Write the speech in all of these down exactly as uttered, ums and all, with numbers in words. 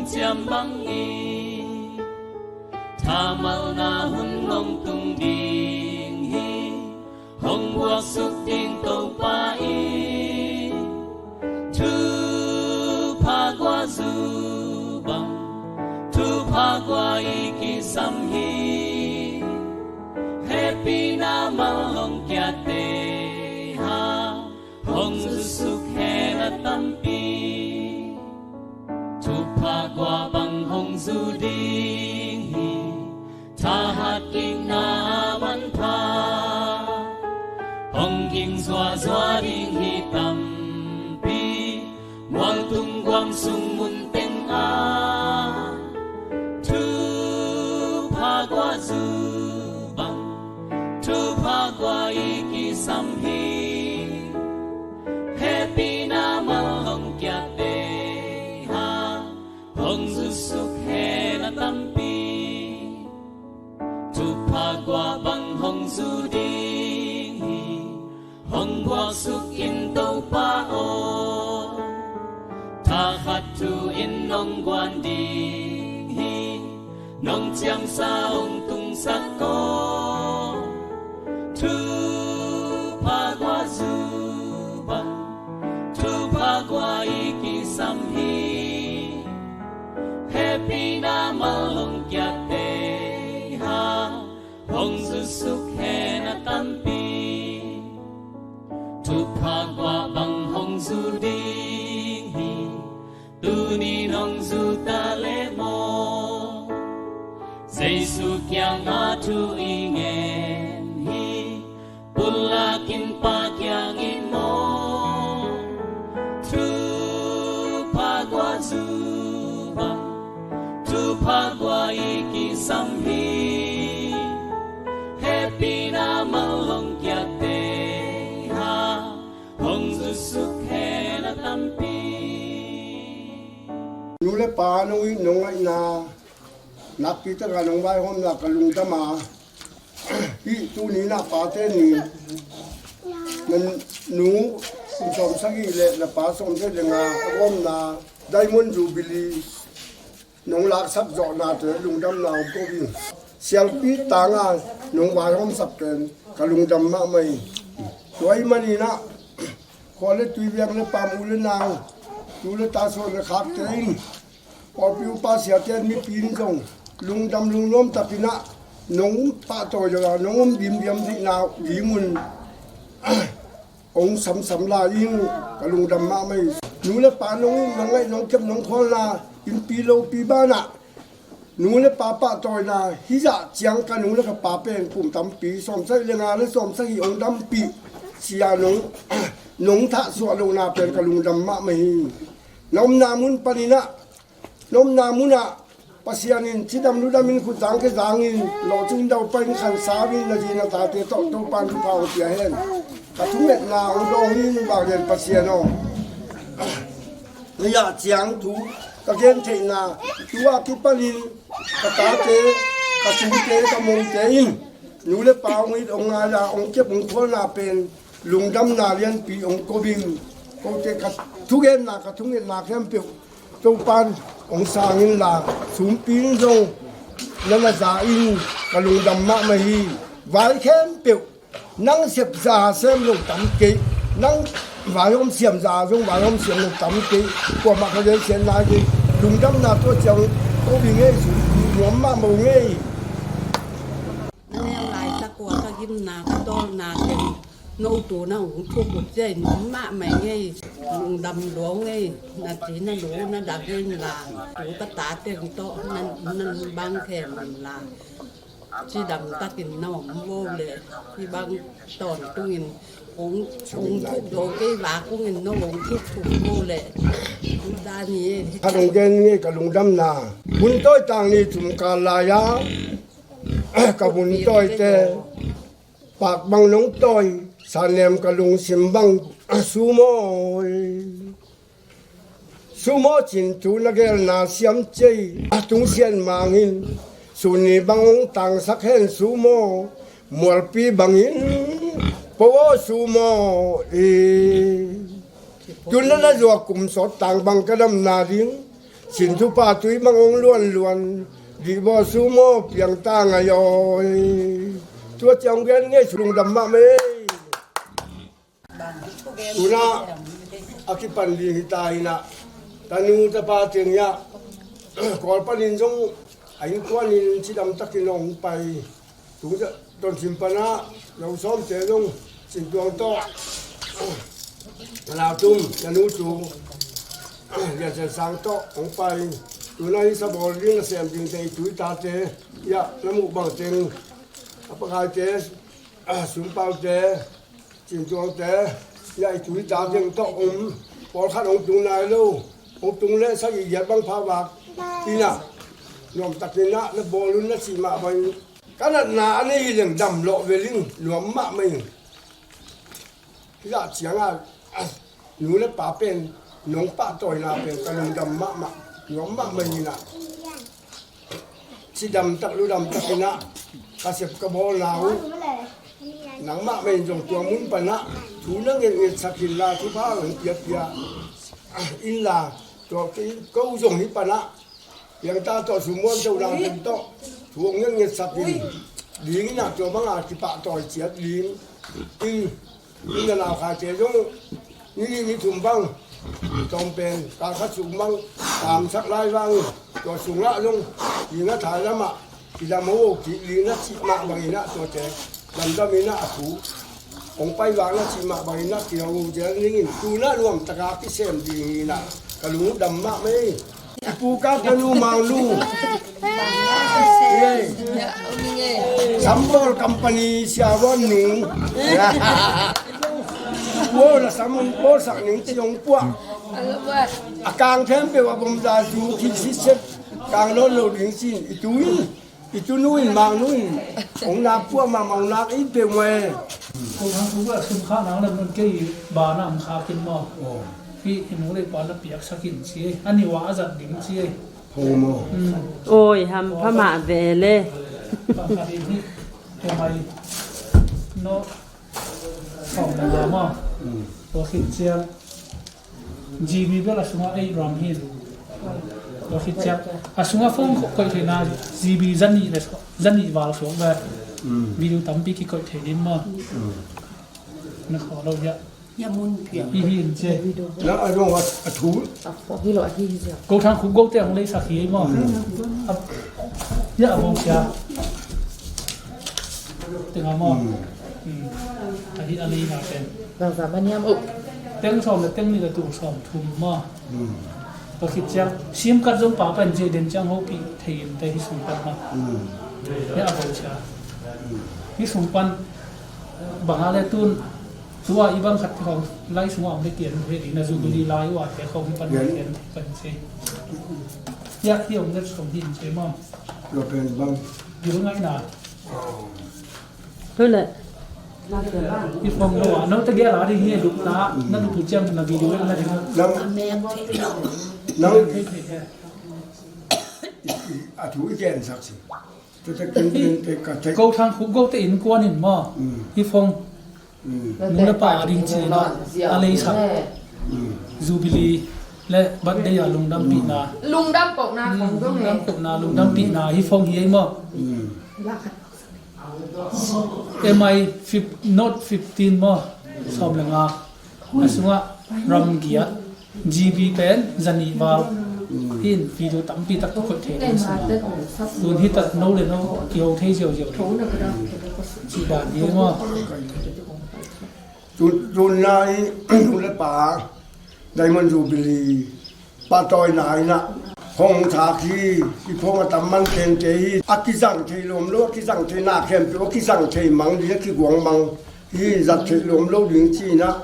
Siam bangin thamalna hun hong tung ding hi. Hong buaksuk ding Topa in thupha guah zu bang, thupha guah i kisam hi. Hehpihna mal hong kiate ha, hong zusuk hen a tampi. Thupha guah bang hong zu ding hi. Thahat kikna a manpha hong ging zuahzuah ding hi tampi. Mualtung guam sung mun teng ah thupha guah zu bang, thupha guah i kisam hi. Hehpihna mal hong kiate ha, hong zusuk hen a tampi. Thupha guah bang hong zu ding hi. Hong buaksuk in Topa aw, thakhat thu in nong guan ding hi. Nong ciamsa hong tungsak aw, thupha guah zu bang, thupha guah i kisam hi. Hehpihna mal hong kiate ha, hong zusuk hen a tampi. Thupha guah bang hong zu ding hi. Tuni nong zu ta le maw? Jesu kiangah thu i ngen hi. Pulak in Pa kiang in maw? Thupha guah zu bang, thupha guah i kisam hi. Hehpihna mal hong kiate ha, hong zusuk hen a tampi. Nu le pa nong it nong ngaihna, nakpi taka nong vaihawmna ka lungdam a, hih tuni na pate ni, na nu kum sawm sagih le na pa sawm sagih le nga a gawmna Diamond Jubilee nong laksak zawhnate lungdamna hong ko hi. Sialpi tanga nong vaihawmsak pen ka lungdam mahmah hi. Tua ahih manin ah khua le tui, veng le paam, u le nau, tu le ta, suan le khakte in, pawlpi upa siate in, mipi in zong lungdam lungnuam takin ah nong pahtawi lo a, nong om dimdiam theihna ding un hong samsam lai in ka lungdam mahmah hi. Nu le pa nong, nong ngaih nong kep nong khualna, innpi lopi banah nu le pa pahtawina, hih zah ciang ka nu le ka pa pen kum tampi, sawm sagih le nga le sawm sagih hong dampih sia nong, nong thahsuah lohna pen ka lungdam mahmah hi. Na omna mun panin ah, na omna munah Pasian in cidam ludam in, khut zang khe zangin, lawhcing daupa in, khansau in, na zi na tate tawh Topa in thupha hong pia hen. Ka thungetna hong dawng in, Vanglian Pasian aw. Hih zah ciang thu ka gen theihna, tu-a kipanin ka tate, ka sungte, ka mongte in nu le pa hong it, hong ngai a, hong kep, hong khualna pen lungdamna lianpi hong ko in, kote ka thugenna, ka thungetna khempeuh Topa in hong sang inla, sumpi in zong na na za in ka lungdam mahmah hi. Vai khempeuh nang sep za sem lo tam kei, nang vaihawm siam za zong vaihawm siam lo tam kei. Kuamah ka gensiatna hi kei. Lungdamna tua ciang ko hi ngei, sumpi nuam mahmah uh ngei. Na neu laitak ua ka gimna ka tawlna teng no tu na hong thuk uh ciah in om mahmah ngei. Lungdam lua ngei. Na ci na lu na dak in la, tu ka ta teng tawh na, na bang khem in la, cidam takin na om vo le, hih bang tawntungin hong, hong thuk zo kei vak ungin no hong thuk thuk vo le. Tu dan hi e. Khat hong gen ngei ka lungdamna. Hun tawi tang ni thum kal lai-a ka hun tawite pak bang nong tawi, sanem ka lungsim bang sumawi. Sumaw cin thu na gelna siam cei a tungsian mangin, suni bang hong tangsak hen sumaw, mualpi bangin po aw sumaw i. Tun na na zuak kum sawt tang bang ka damna ding, Cin thupha tui mang ong luanluan, dihbawl su maw piang ta ngai aw. Tua ciang gen ngei su lungdam mahmah ei. Tuna a kipan ding hi ta hi na, tanu tapa teng ya Kawl panin zong a innkuanin cidam takin ong pai. Tung Tonsim pana lo sawmte zong Cin Tuang tawh, na nautum, na nu tu Lian Sian Sang tawh hong pai. Tuna hi sabawl ding na sem dingte i tui tate ya na muh bang teng a pakaite, Sumpaute, Cin Tuangte ya i tui tate tawh um. Pawlkhat hong tung nai lo, hong tung le sagih giat bang pha vak ina nuamtakin ah na bawl un na cih mah bangin ka natna a nei hi leng dam lawh ve ling, nuam mahmah ing. Hih zah ciangah nu le pa pen nong pahtawina pen ka lungdam mahmah, nuam mahmah ing ah. Cidam tak ludam takin ah ka sep ka bawlna uh nangmah mah in zong tua mun panah thu na ngetngetsak inla thupha hong piapia inla tua ko zong hih panah piangta tawh sumuan teuh dang pen tawh thu hong ngetngetsak in ding inah tua banga kipahtawi ciat ding in. Inn a naukhaite zong ni nih ni thum bang tawm pen kal khat sung bang kamsak lai vangin tua sungah zong ing a thai lamah kidam ho cih ling na cih mah bangin ah tuate lamdam inah a thu hong pai vang na cih mah bangin ah kidam ho cian dingin tunah nuamtaka kisem ding inah ka lungdam mahmah ei. Pu Kap ka nu Mang Lu. Sambol company siavuan nu. Wo na sam hong bawlsak ning ci hong puah. A kang khempeuh a bomza cu khi sitset kang nawn lo ding cin i tu in. I tunu in Mang Nu in hong nak puah mahmah hong nak in peuhmah e. Ko hang ko a sum kha nang lam nun kei ba na ang kha kin maw. Hi i nu le pa na piaksak in ci e. A niwa a zat ding ci e. Hong maw. Oi hampha mah ve le. Pangkhat in hi. Ko mai no. Sawm le nga maw. Ko khit ciang. G B bel a sungah eight gram hi. Tua khit ciang a sungah phone koih theihna G B zanih le zanih val suak ve. Video tampi kikoih thei ding maw. Na khawh lo hiah. Hi hi in ci. Na a dong a thu. Ko thang khup gote hong leisak hi maw. Hiah a bawngsia. Tengah maw. Ahi a leina pen. Bangza maniam uh. Teng sawm le teng nih le tul sawm thum maw. Tua khit ciang sim kat zong pa pen ci den ciang hopih thei in te hi sung pan maw. Hia a bo cia. Hi sung pan banga le tun tua i bang khat khong lai sung a om le kian he ding na zu buli lai ua te khong hi pan kian pan ci. Hia hi om le sawm hi in ci maw. Tua pen bang. Bil ngaihna. Hei le. I phone lo a, no te gel a ding hi duk ta, na duk tu ciang na video na ding. Nang, nang, a thu i gen sak si. Te te ken ken te ka te. Ko thang khup gote innkuan in maw. I phone. Nu le pa a ding ci na, a leisak. Jubilee le birthday a lungdampihna. Lungdam kohna khong zong e. Lungdam kohna, lungdampihna hi phone hi ei maw. M I fif-, Note fifteen maw, sawm le nga. A sungah ram giat, G B pen zanih val. Hi in video tampi tak kikoih thei ding sungah. Tun hi tak no le no kiho thei ziauziau. Cih dan hi maw. Tun, tun na i nu le pa Diamond Jubilee pahtawina in ah hong thak hi. I phone a tam man tente hi. A kizang thei lawm lo, a kizang thei na khempeuh a kizang thei mang ding, a kiguang mang hi. Zat thei lawm lo ding ci-in ah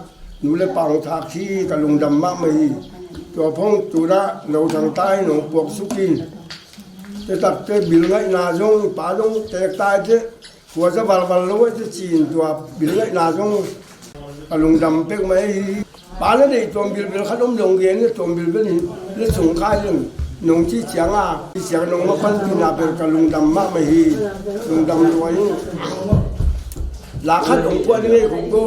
nu le pa hong thak hi. Ka lungdam mahmah hi. Tua phone tun ah no thang tai nong puak suk in. Te tak te bil ngaihna zong pa zong tek tai te. Kua za valval lo a ci-in tua bil ngaihna zong a lungdam pek mah hi. Pa na deih tuam bilbil khat om zong gen le tuam bilbil hi le sung khai zong nong ci ciang a ci ciang nong ma panpihna bel ka lungdam mahmah hi. Lungdam lua hi. La khat ong puah ding ei kong ko.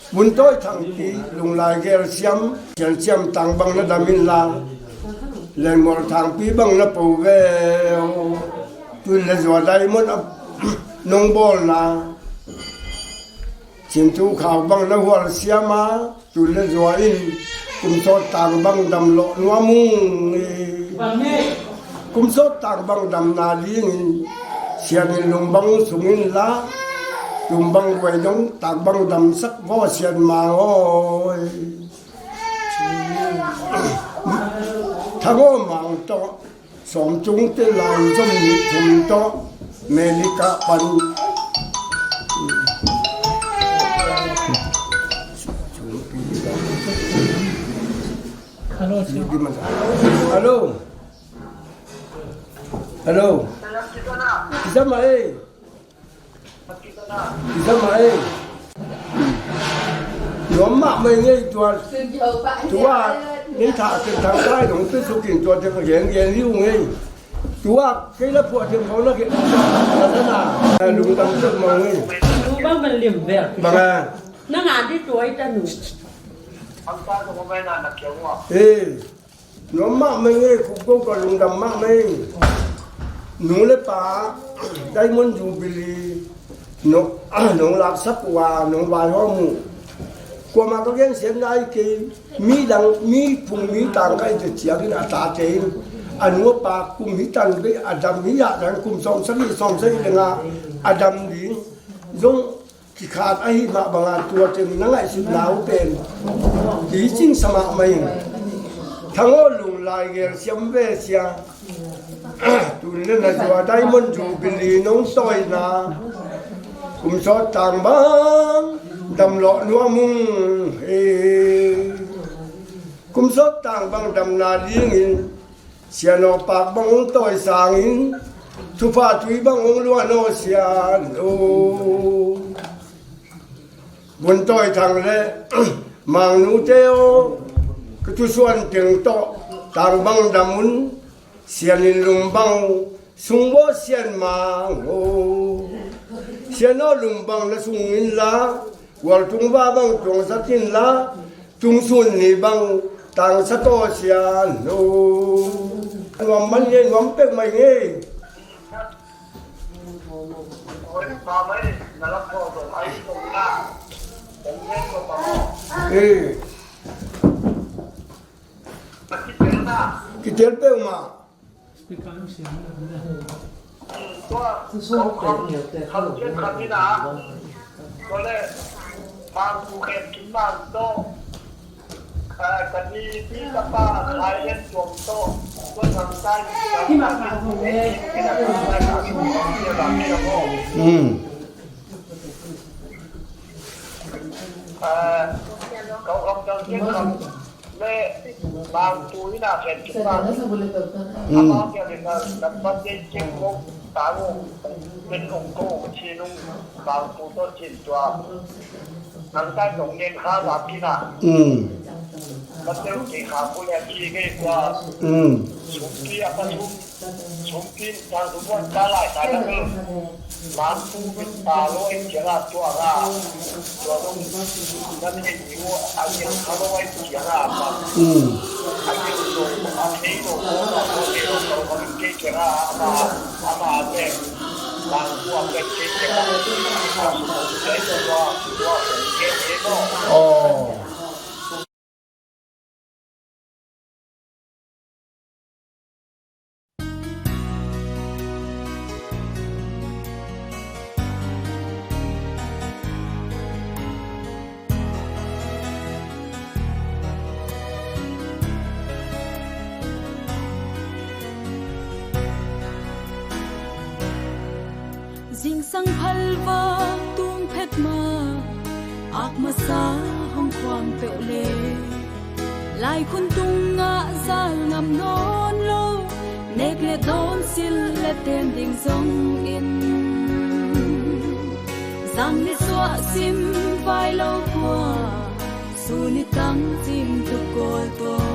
Buntawi Thangpi, Lunglai Gelsiam, Siansiam Tang bang na dam inla, Lenmual Thangpi bang na po ve aw. Tun le zua diamond a nong bawlna, Cin Thu Khau bang na hual siam a, tun le zua in Kum Sawt Tang bang dam lawh nuam ung. Kum Sawt Tang bang damna dingin Sian In Lung bang sung inla, Tum Bang Guai dong Tang bang damsak vaw Sian Mang aw. Thang Aw Mang tawh Sawm Cung te, Lai Zom Nih Thum tawh Melika pan. Hello, hello. Hello. Isa ma eh. Isa ma eh. Nuam mahmah ngei tua. Tua nin thah ken thang kai dong pe sukin tua te ka gen gen liu ngei. Tua kei la phuah te ko na ke. Na sana. Lungdam tuk mah ngei. Nu bang man lim vel. Bang a. Na nga di tua i ta nu. Eh. Nuam mahmah ngei, khuk go ka lungdam mahmah ngei. Nu le pa, Diamond Jubilee nong laksak uh a, nong vaihawm uh. Kuamah ka gensiatna ahi kei, mi dang, mi phung mi tang ka hih ciangin a tate in a nu a pa kum hi tan bei a dam hi a, dang kum sawmsagih sawmsagih le nga a dam ding zong kikhat ahih mah banga tua teng na ngaihsutna uh pen kicingsa mahmah ing. Thang Aw Lunglai Gelsiam ve sia. Tun le na zua Diamond Jubilee nong tawina, Kum Sawt Tang bang dam lawh nuam ung. Kum Sawt Tang bang damna dingin Sian Aw Pak bang hong tawi sangin, Thupha Tui bang hong luan aw Sian aw. Buntawi Thang le Mang Nu te aw, ka thusuan teng tawh tang bang dam un. Sian In Lung bang sung vaw Sian Mang aw. Sian Aw Lung bang na sung inla, Kual Tung Va bang tuangsak inla, Tung Sun Ni bang tangsak aw Sian aw. Nuam man ngei, nuam pek mai ngei. Eh. Kitel peuhmah. Tua, tua le, Mangkhu Khen Kim Mang tawh, eh, ka ni, ni tapa Khai Lian Tuam tawh, tua Thangkai, Thangkai, Mm. Eh, kau kam dang ken kam. Le Mangkhu in a khen kipang. Mm. Amau kia le na, na pa te keng ko, ta lo, pen ong ko, chin ong, Mangkhu to chin tua. Nang tai nong nen kha ba kina. Mm. Pa te ke kha ko le ki ke tua. Mm. Sum ki a pa sum. Sumpi, tang sumpi, ta lai, ta lai, ta lai. Mangkhu, ta loi, cia la, tua la. Tua loi, na ni ni wo, a ni kha loi, cia la, ma. Mm. A ni lo, a ni lo, a ni lo, a ni lo, ke, cia la, a ma, a ma, a ni. Mangkhu, a ni, ke, cia la. A su, ke, cia la, tua, ke, cia la. Oh. Zingsang phalvang tung phet ma, ak masa hong khuang peuh le, laikhun tungah zal ngam nawn lo, nek le dawn, silh le ten ding zongin, zang ni suah sim vai lo khua, sun ni tang cim tuk kawl tua.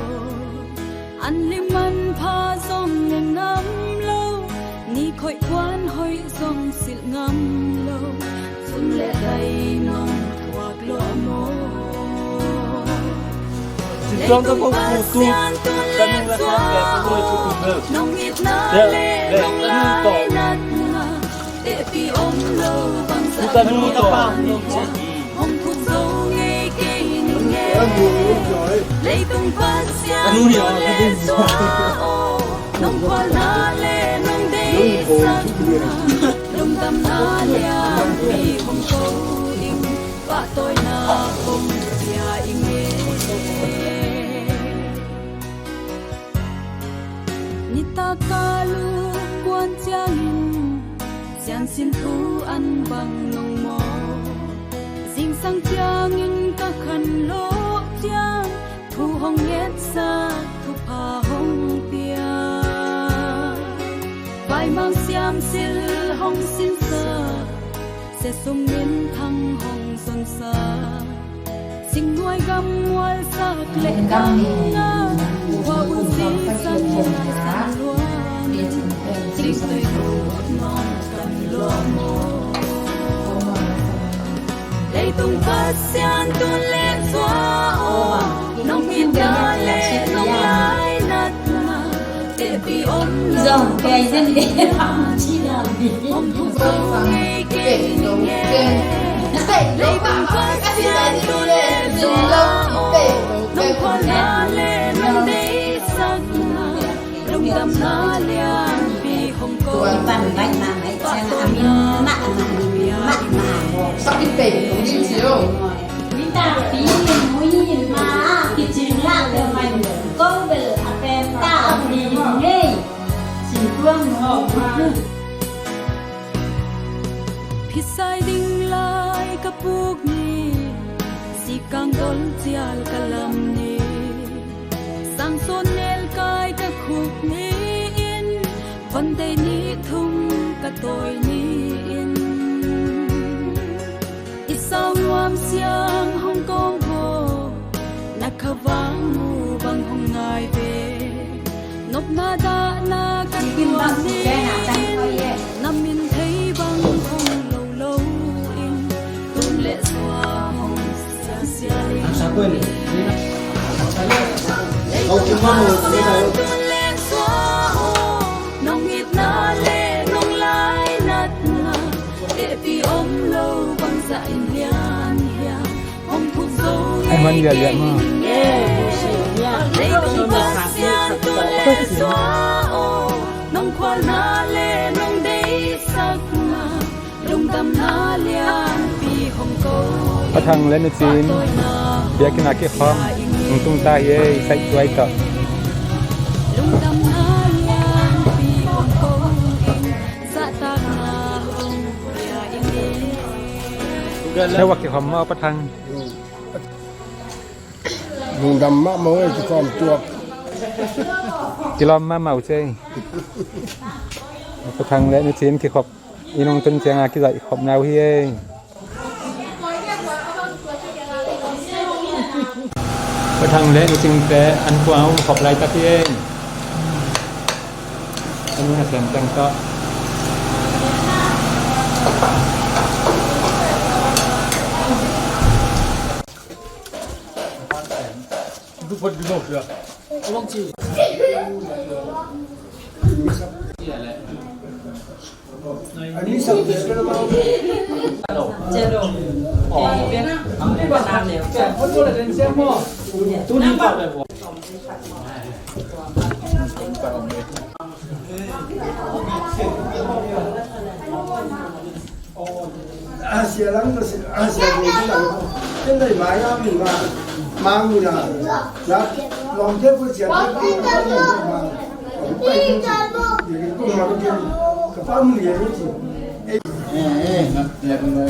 An lim an pha zong ne ngam lo, ni khoih kuan hoih zong silh ngam lo, sum le dai nong thuak lo maw? Tuang ka kong tu tu. Ka nu la sang ka tu tu tu. Nong itna le nong lainatna. Tepi om lo bangsa. Tu ka nu to. Hong phut zo ngei kei ning e. Leitung Pasian tu le sua o. Nong khualna le nong deisakna. Lungdamna lianpi hong ko ing. Pahtawina hong pia ing e. Nitak ka lungkuan ciangin siansin thu an bang nong mawh. Zingsang ciangin ka khanlawh ciang thu hong ngetsak, thupha hong pia. Vaimang siamsil hong sinsak, siasum minthang hong sonsak. Singnuai gam mualsak le gamna, khua uh sisan lai san luan. Singtui uh nong kan lawm aw. Leitung Pasian tun le sua aw. Nong itna le nong lainatna. Zong kei zen de. Tuan pan bai ma mai ciang a min mah mah, min mah mah maw. Sak in pei kong ding ci lo. Min ta pi min mui min ma kicing la le mai ko bel a pen ta pi ngei. Cin tuang maw. Phisai ding lai ka puk ni, sikang dol cial ka lam ni. Sangsawn nelkai ka khuk ni in, van tei ni thum ka tawi ni in. I sau nuam siang hong kawng bo, na khavang mu bang hong ngai ve. Nopna dahna kan tuan ni in, na min thei bang hong lo lo in. Tun le sua hong sia sia in. Tun le sua hong, nong itna le nong lainatna. Tepi om lo bangzah in hian hian. Hong phuk zo ngei kei ning e. Leitung Pasian tun le sua aw. Nong khualna le nong deisakna. Lungdamna lianpi hong ko. Pa Thang le Nu Cin biakinn ah kikhawm hong tung ta hi ei, saih tuai tawh. Lungdamna lianpi hong ko. Zahtakna hong pia ing e. Na va kikhawm maw, Pa Thang? Lungdam mahmah ei, kikhawm tuak. Kilawm mahmah uh cei. Pa Thang le Nu Cin kikhop, i nung tun cianga kizaih khopna uh hi ei. Pa Thang le Nu Cin te an khua hong khop laitak hi ei. An na sem teng tawh. A sia lang, a sia lang, ken dai mai a mi ma, ma mi na, na, long te pu sia te pu ma, ka pa mu ye ni ci. Eh, eh, na, ya, na.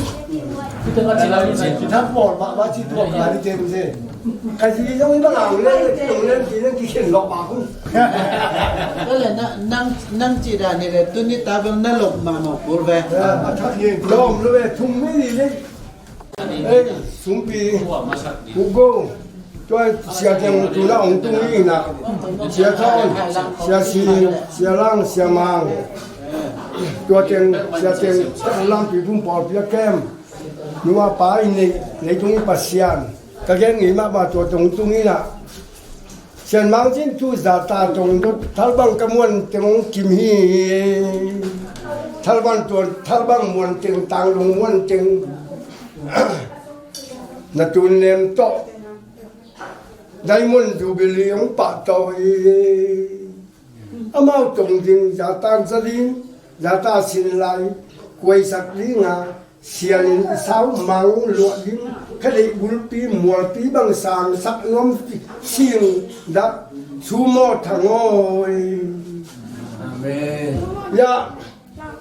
Kita ma ci la ni ci, kita por ma, ma ci tuak ka ni te mu se. Ka zi zong i bang a ung le, ki ung le, ki le, ki khen lok bak ung. Ka le na, nang, nang ci dan hi le, tuni ta bel na lok mahmah kul ve. Lawm lo ve, thum mi ni le. Ei, sumpi, pu go. Tua sia teng tu na ong tung ni na. Sia Thawn, sia Si, sia Lang, sia Mang. Tua teng, sia teng, lampi bum pawl pia kem. Nua pa in nei, nei tung i Pasian. Ka gen ngei mahmah tua tong tung in ah. Sian Mang Cin Thu zahta tong dot, thalbang ka muan teng hong kim hi. Thalbang tuan, thalbang muan teng, tanglung muan teng, na tun nem tawh Diamond Jubilee hong pahtawi hi. Amau tong ding, zahta za ding, zahta sin lai, kuaisak ding a, sian in i sau mang luah ding, kha deih bulpi mualpi bang sangsak nuam sing dah sumaw thang awi. Amen. Ya,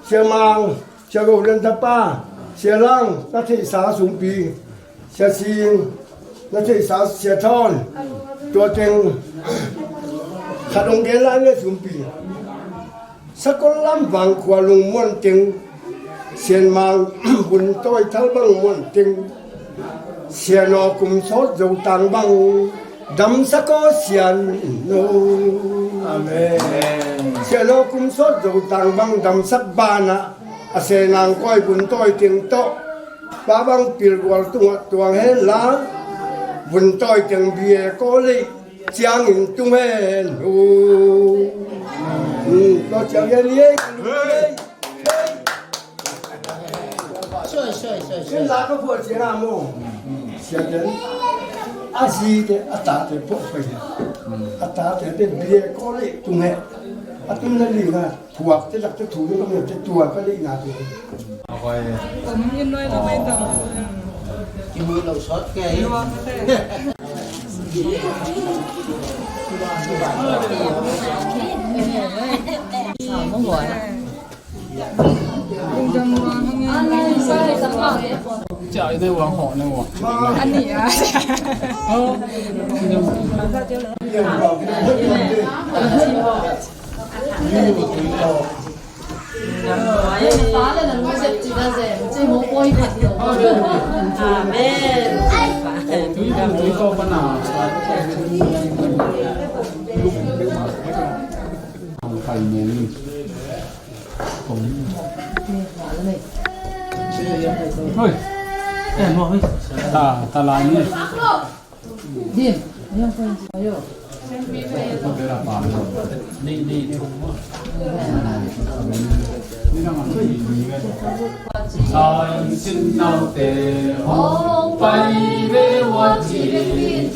Sia Mang, Sia Go Lian Tapa, Sia Lang, na theihsa sumpi, Sia Sing, na theihsa Sia Thawn, tua teng khat hong gen lai nge sumpi. Sakol lam vang khua lung muan teng, Sian Mang vun tawi thalbang muan teng, Sian aw kum sawt Zotang bang damsak aw Sian aw. Amen. Sian aw kum sawt Zotang bang damsak banah a Senang koi vun tawi teng tawh pa bang pilgual tungah tuang hen la, vun tawi teng bia kaw lei ciangin tung hen uh. Hmm, tua ciang hen hi ei, ka lung hi ei. Soi, soi, soi, soi. Ken la ka buat ciang a maw. Sia ken a zite a tate puak pai hi. A tate te bia kaw lei tung hen. A tun na li na. Thuak te lak te thu te bang te tua ka leihna te. Om in noi la mai dong. Ki mu lo sot ke. Lo te. Sa mo wa. Dong dong wa hang. Cha ne wa ho ne wa. Ani a. Oh. Oi. Eh, mo, oi. Ta, ta lai ni. Dim, ayong ko yung sayo. San Sin Naute Hong Pai Ve Ua Ci, i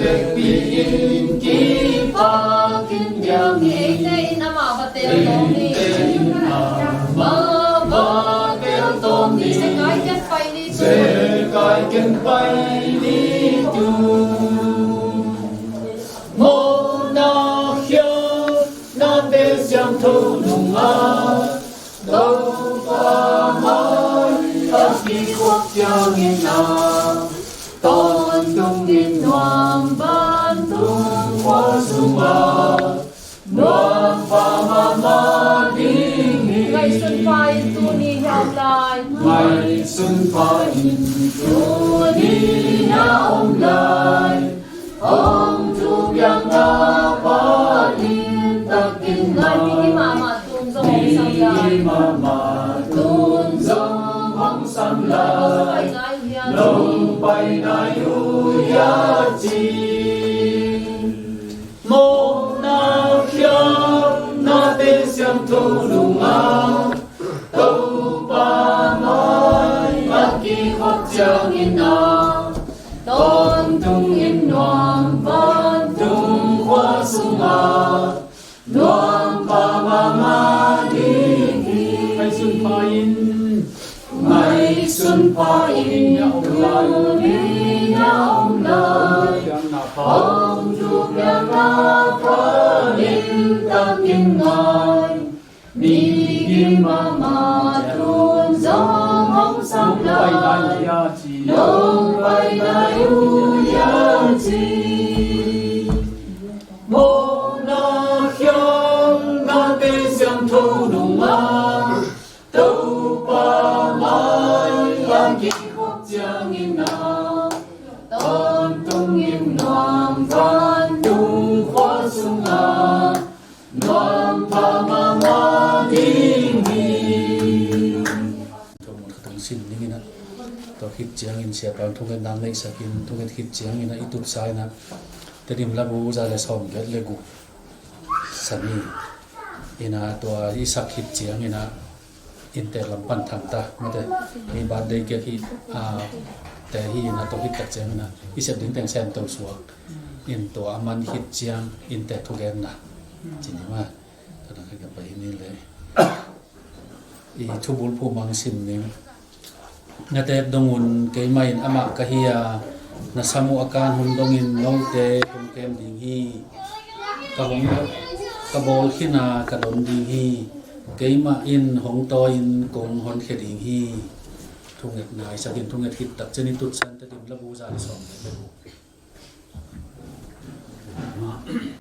vekpi in kipakin diang hi. Eite in ama va tel tawm ni. Ama va tel tawm ni. Zekai ken pai ni. Zekai ken pai ni tu. Mawhna khialhnate siangtho nungah Topa mai a kikhuak ciangin a, tawntungin nuam vantung khua sungah nuam pha mahmah ding hi. Ngaihsun pha in tuni hi a om lai. Ngaihsun pha in tuni hi a om lai. Hong thu piakna pha limtakin ngai. Mihing mahmah tun zong hong sam lai. Mihing mahmah tun zong hong sam lai. Nong pai nai uh hia ci. Mawhna khialhnate siangtho nungah Topa mai a kikhuak ciangin a, tawntungin nuam vantung khua sungah nuam pha mahmah ding hi. Ngaihsun pha in, ngaihsun pha in, tuni hi a om lai. Hong thu piakna pha limtakin ngai. Mihing mahmah tun zong hong sam lai. Nong pai nai uh hia ci. Mawhna khialhnate siangtho nungah Topa mai a kikhuak ciangin a, tawntungin nuam vantung khua sungah nuam pha mahmah ding hi. Tua mun khat hong sin dingin a, tua khit ciangin siapa in thungetna hong neihsak in, thunget khit ciangin a i tupsa in a, Tedim labu za le sawmgiat le guk, Sani. Ina tua i sak khit ciang ina inntek lam pan thang ta, mate. Hih birthday cake hih, a, te hih ina tua khit tak ciang ina i sep ding teng sem to suak. In tua a man khit ciang inntek thugenna. Cini ma. Tua dan khat ka pai ni le. I thubul phu mang sim ning. Na teek dong un, keimah in amah ka hi a, na sam uh a kan hun dongin note kong kem ding hi. Ka hong, ka bawl khin a ka don ding hi. Keimah in hong tawi in kong honkhia ding hi. Thungetna i sak in, thunget khit tak ciang i tutsan Tedim labu za le sawmgiat le guk.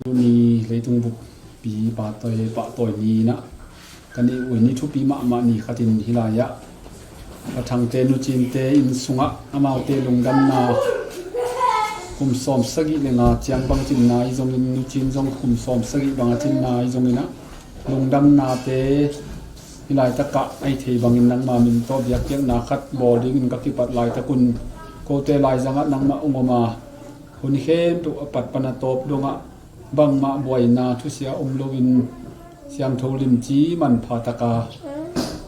Tuni leitung buppi pahtawi, pahtawi ni-in ah, ka neih uh ni thupi mahmah ni khatin hih lai-ah, Pa Thangte Nu Cinte inn sungah amaute lungdamna kum sawm sagih le nga ciang bang cinna ahi zongin, Nu Cin zong kum sawm sagih bang a cinna ahi zongin ah, lungdamnate hih laitakah a i thei bangin nangma min tawh biakpiakna khat bawl dingin ka kipat laitak un, kote laizangah nangmah hong om a, hun khempeuh a pat pan a tawp dongah bangmah buaina thusia om loin, siangtho limci manpha taka,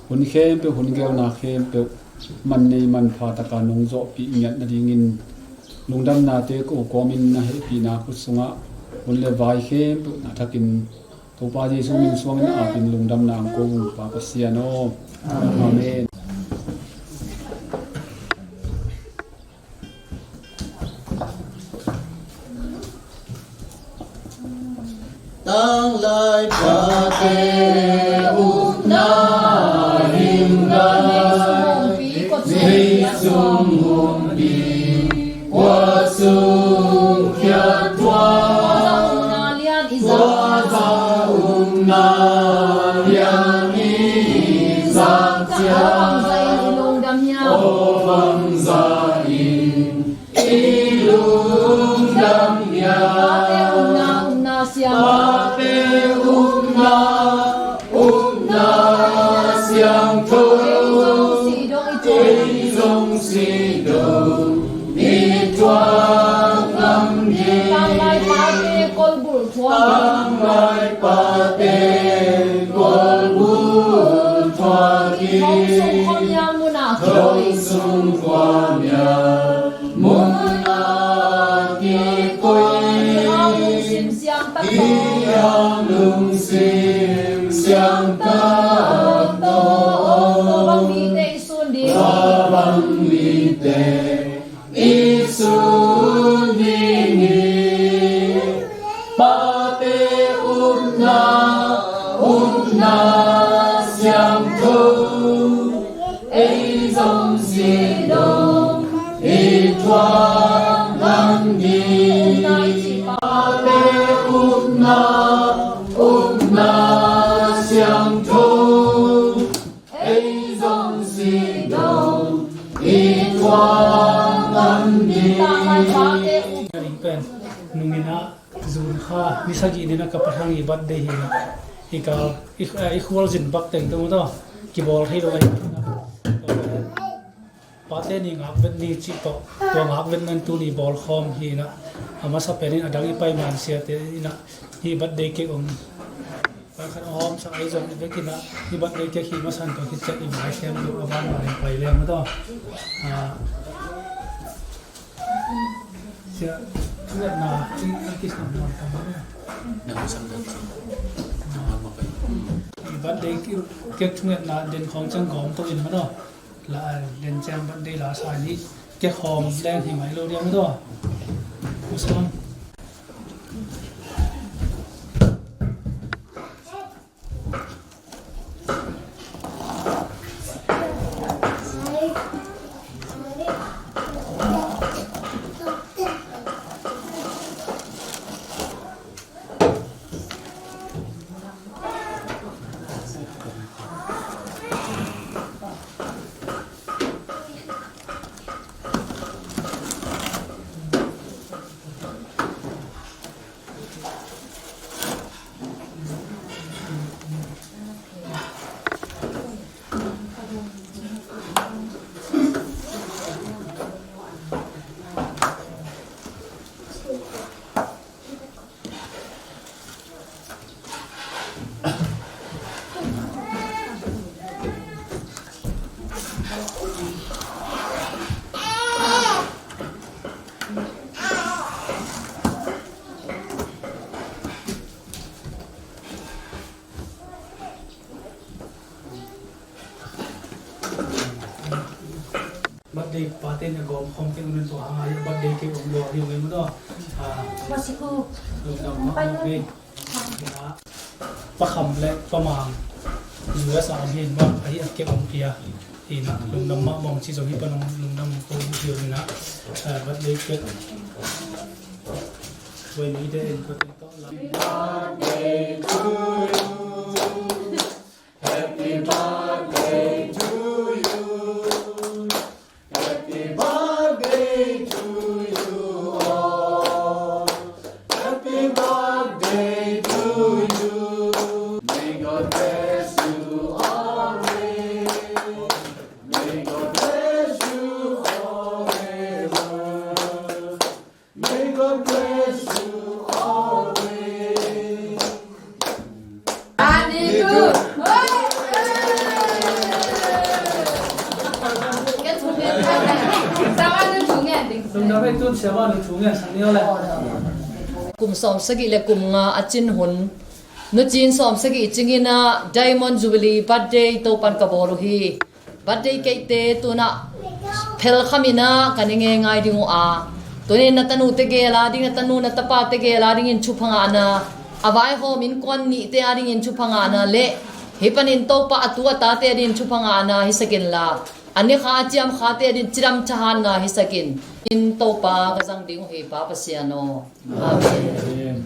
hun khempeuh, hun gelna khempeuh man nei manpha taka nong zawhpih ngiat nadingin, lungdamnate ko kawmin na hehpihna khut sungah hun le vai khempeuh na thakin, Topa Jesu min suangin apin lungdamna ang ko ung, Pa Pasian aw. Amen. Tanglai pate upna himlai, nei sung humpi kua sung khia tua, tua za umna lian i zak ciang, aw bangzah in i lungdam hiam? Pate upna, upna siam. Pate upna, upna siangtho. Kei zong si dong, i tuak ngam ding. Tanglai pate kolbulh thuak. Tanglai pate kolbulh thuak in. Thong sung khuamial munah. Thong sung khuamial munah kikoih. I hang lungsim siangtak tawh. I hang lungsim siangtak tawh. Tua bang mite i sun ding. Tua bang mite i sun ding hi. Pate upna, upna siangtho. Ei zong si dong, i tuak ngam ding. Pate upna, upna siangtho. Ei zong si dong, i tuak ngam ding. Ka ring pen nung in ah, June kha ni sagih ni-in ah ka Pa Thang i birthday hi-in ah, i kal, i, eh, i khualzin bak teng tung tawh kibawl thei lo ahi. Pate ni ngakvet ni cih tawh, tua ngakvetna in tuni bawlkhawm hi-in ah, a masa penin a dang i paiman siate in ah, hih birthday cake hong, pakhat hong hawmsak ahi zong i vekin ah, hih birthday cake hih masa in tua khit ciang i vai khempeuh a vanvang in pai leng maw tawh. Ah, sia, thungetna, i, i kisam nuam tam maw tawh. I birthday cake thungetna den khawng ciang gawm tawh in maw tawh. La, den ciang birthday la sa ni, cake hawm leng hi mai lo diam tawh. Kusam. Birthday party na gawm khawm kei un, tua hang a birthday cake om lua ding uh, maw. Ah, lungdam mahmah hi. Pa Kham le Pa Mang U S A om hi, maw, ahi a cake om pia. Hi na, lungdam mahmah ci zong hi, pa nong lungdam ko hi hi na. Ah, birthday cake. Wei ni de en ko ten to la. Happy birthday to you. Happy birthday to you all. Happy birthday to you. May God bless you always. May God bless you forever. May God bless you always. Kum sawm sagih le kum nga a cin hun, nu cin sawm sagih cingin ah Diamond Jubilee birthday Topan ka bawl uh hi. Birthday cake te tunah phelkham in ah ka ne ngeingai ding uh a, tunin na tanu te gel a ding, na tanu na tapa te gel a dingin thupha ngahna, a vaihawm innkuan nihte a dingin thupha ngahna le hih panin Topa a tu a tate a dingin thupha ngahna hisak inla, a ne kha a ciam khate a dingin cidam thahatna hisak in, in Topa ka zang ding uh hi, Pa Pasian aw. Amen.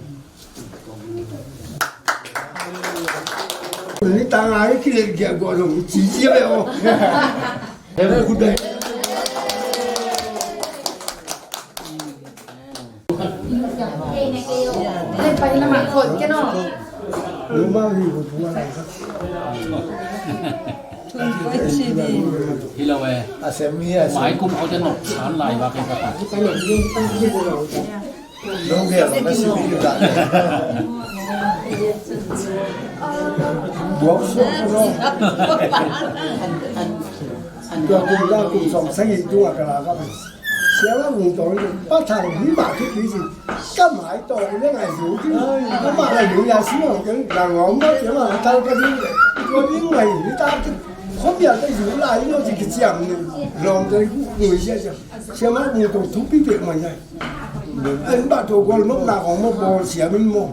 Ni tang ai ki le gia go lo ci ci le o. Em ku dai. Lu ma hi ku tu la. Hi lo e. A sem hi a sem. Mai kum au te nok san lai ba ke ka ta. Nong gelh na si mi ka. Buang suak ko lo. Tua kum la kum sawm sagih tung a ka la ka. Siapa kum tong pa thang ni ma tu pi si. Ka mai tong ni ngai zu ki. Ka ma la yu ya si ong ken la ngom ma siapa thang ka ni. Tua ni ngai ni ta ki. Khom ya ta yu la yu no si ki siam ni. Lom ta ku ni sia sia. Siapa kum tong tu pi pe ma ya. An ba to gol mok na kong mok bol siam min mok.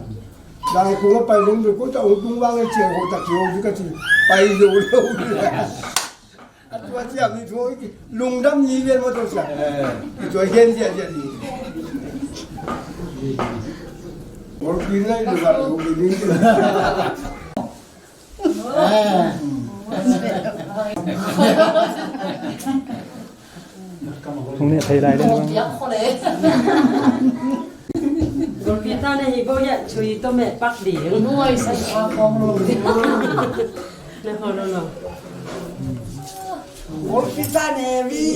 Dang kong a pai leng be ko ta ong tung wang e cia ko ta kio di ka ci. Pai lo lo. A tua cia mi tuo i ki lungdam ni ven mo to cia. I tua gen cia cia ni. Ol pi lai lo ba lo pi ni. Hong neh thei lai ding bang. Golpi ta na hi bo ya chui to me pak ding. Nuai sa pa kong lo. Na ho lo lo. Golpi ta ne vi.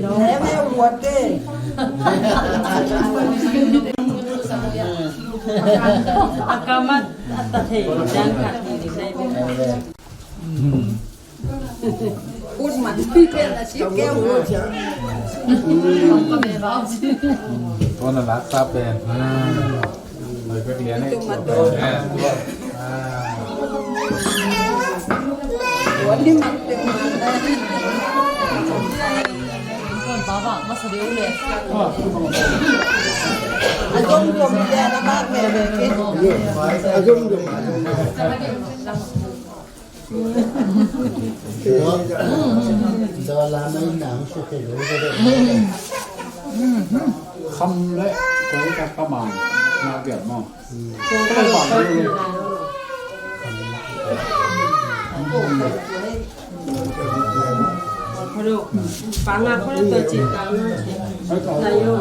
Ne me uate. Akamat ata thei dan ka di di sai. Ut man pi pen a si keu. Tua na lak ta pen. Mai pek lian e. Tua ni man pen man. A zom zom lian a ba pen. A zom zom. Kham le koi ka ka mang na giat maw? Panga ko to ci ta na yo.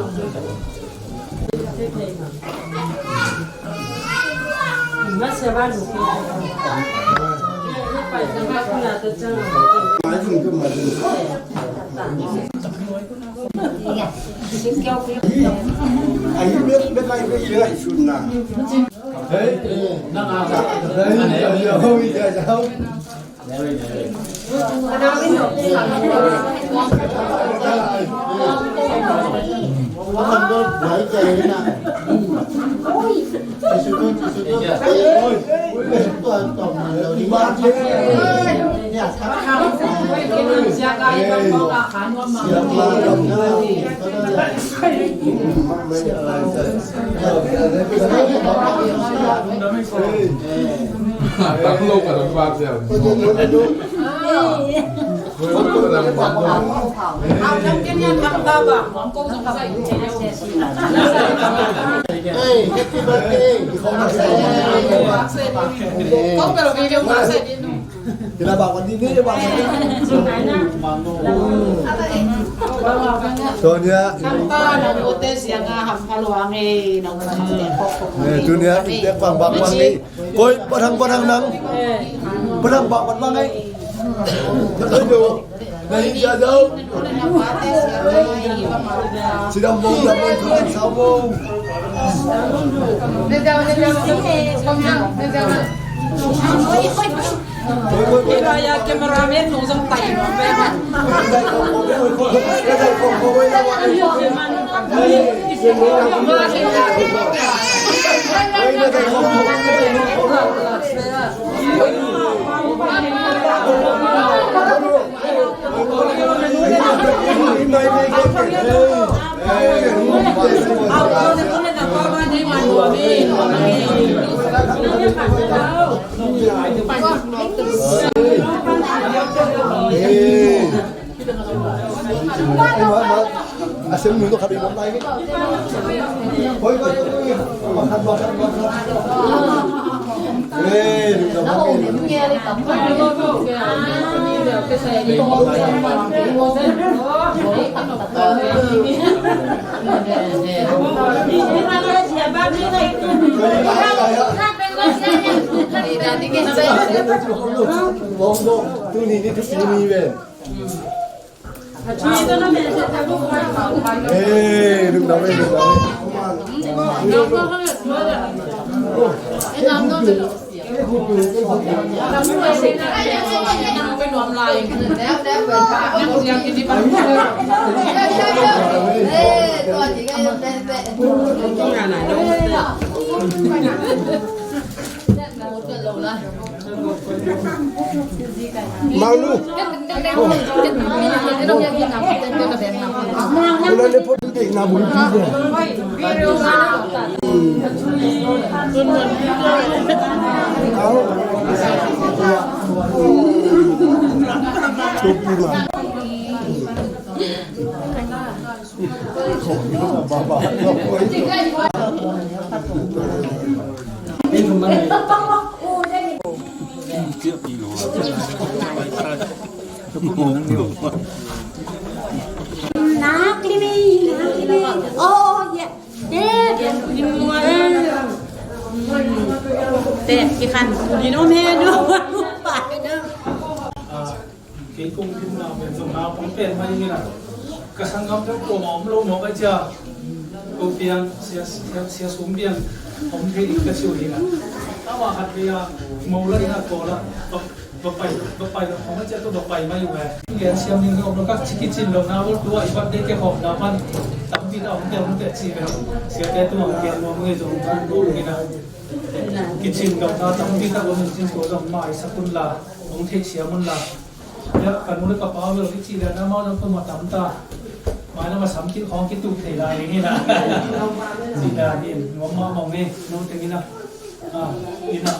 Sonia. Eh, tunia, ite kuang bak kuang ni. Koi, padang, padang nang. Padang bak, padang nang, eh. Nang hidup. Nang hidup jauh. Sidang bong, sidang bong, sidang bong. Ina ya cameraman nung zong tai. Malu. Una le pot de na bul pi de. Au. Tupu ma. Nak limi, nak limi. Oh, ya. Eh, dia lima. Teh, ikan. Di no me do. Lupa. Kei kong dim na pen zong na pang pen mai ngi na. Ka sanggam peuh kuamah om lo mawk a cia. Ko piang sia, sia, sia sum piang om thei ding ka ci uh hi na. Amah khat vei a mo la ding a kawl a. Ba, ba pai, ba pai lo khong a cia tawh ba pai mai uh e. Lian siam ding om lo ka ci kicin lo na ul tua i pat dei ke hawm na pan. Tampi ta om te om te ci ve. Siate tua om piang nuam ngi zong kan ko ngi na. Kicin lo na tampi ta om in cin ko zong mai sak un la. Ong thei siam un la. Ya, ka nu le ka pa bel i cih lian amau zong puma tam ta. Mai lam a sam kik khawng kituk thei lai ding hi na. Cih lian in nuam mahmah ing e, nu teng in a. Ah, in a,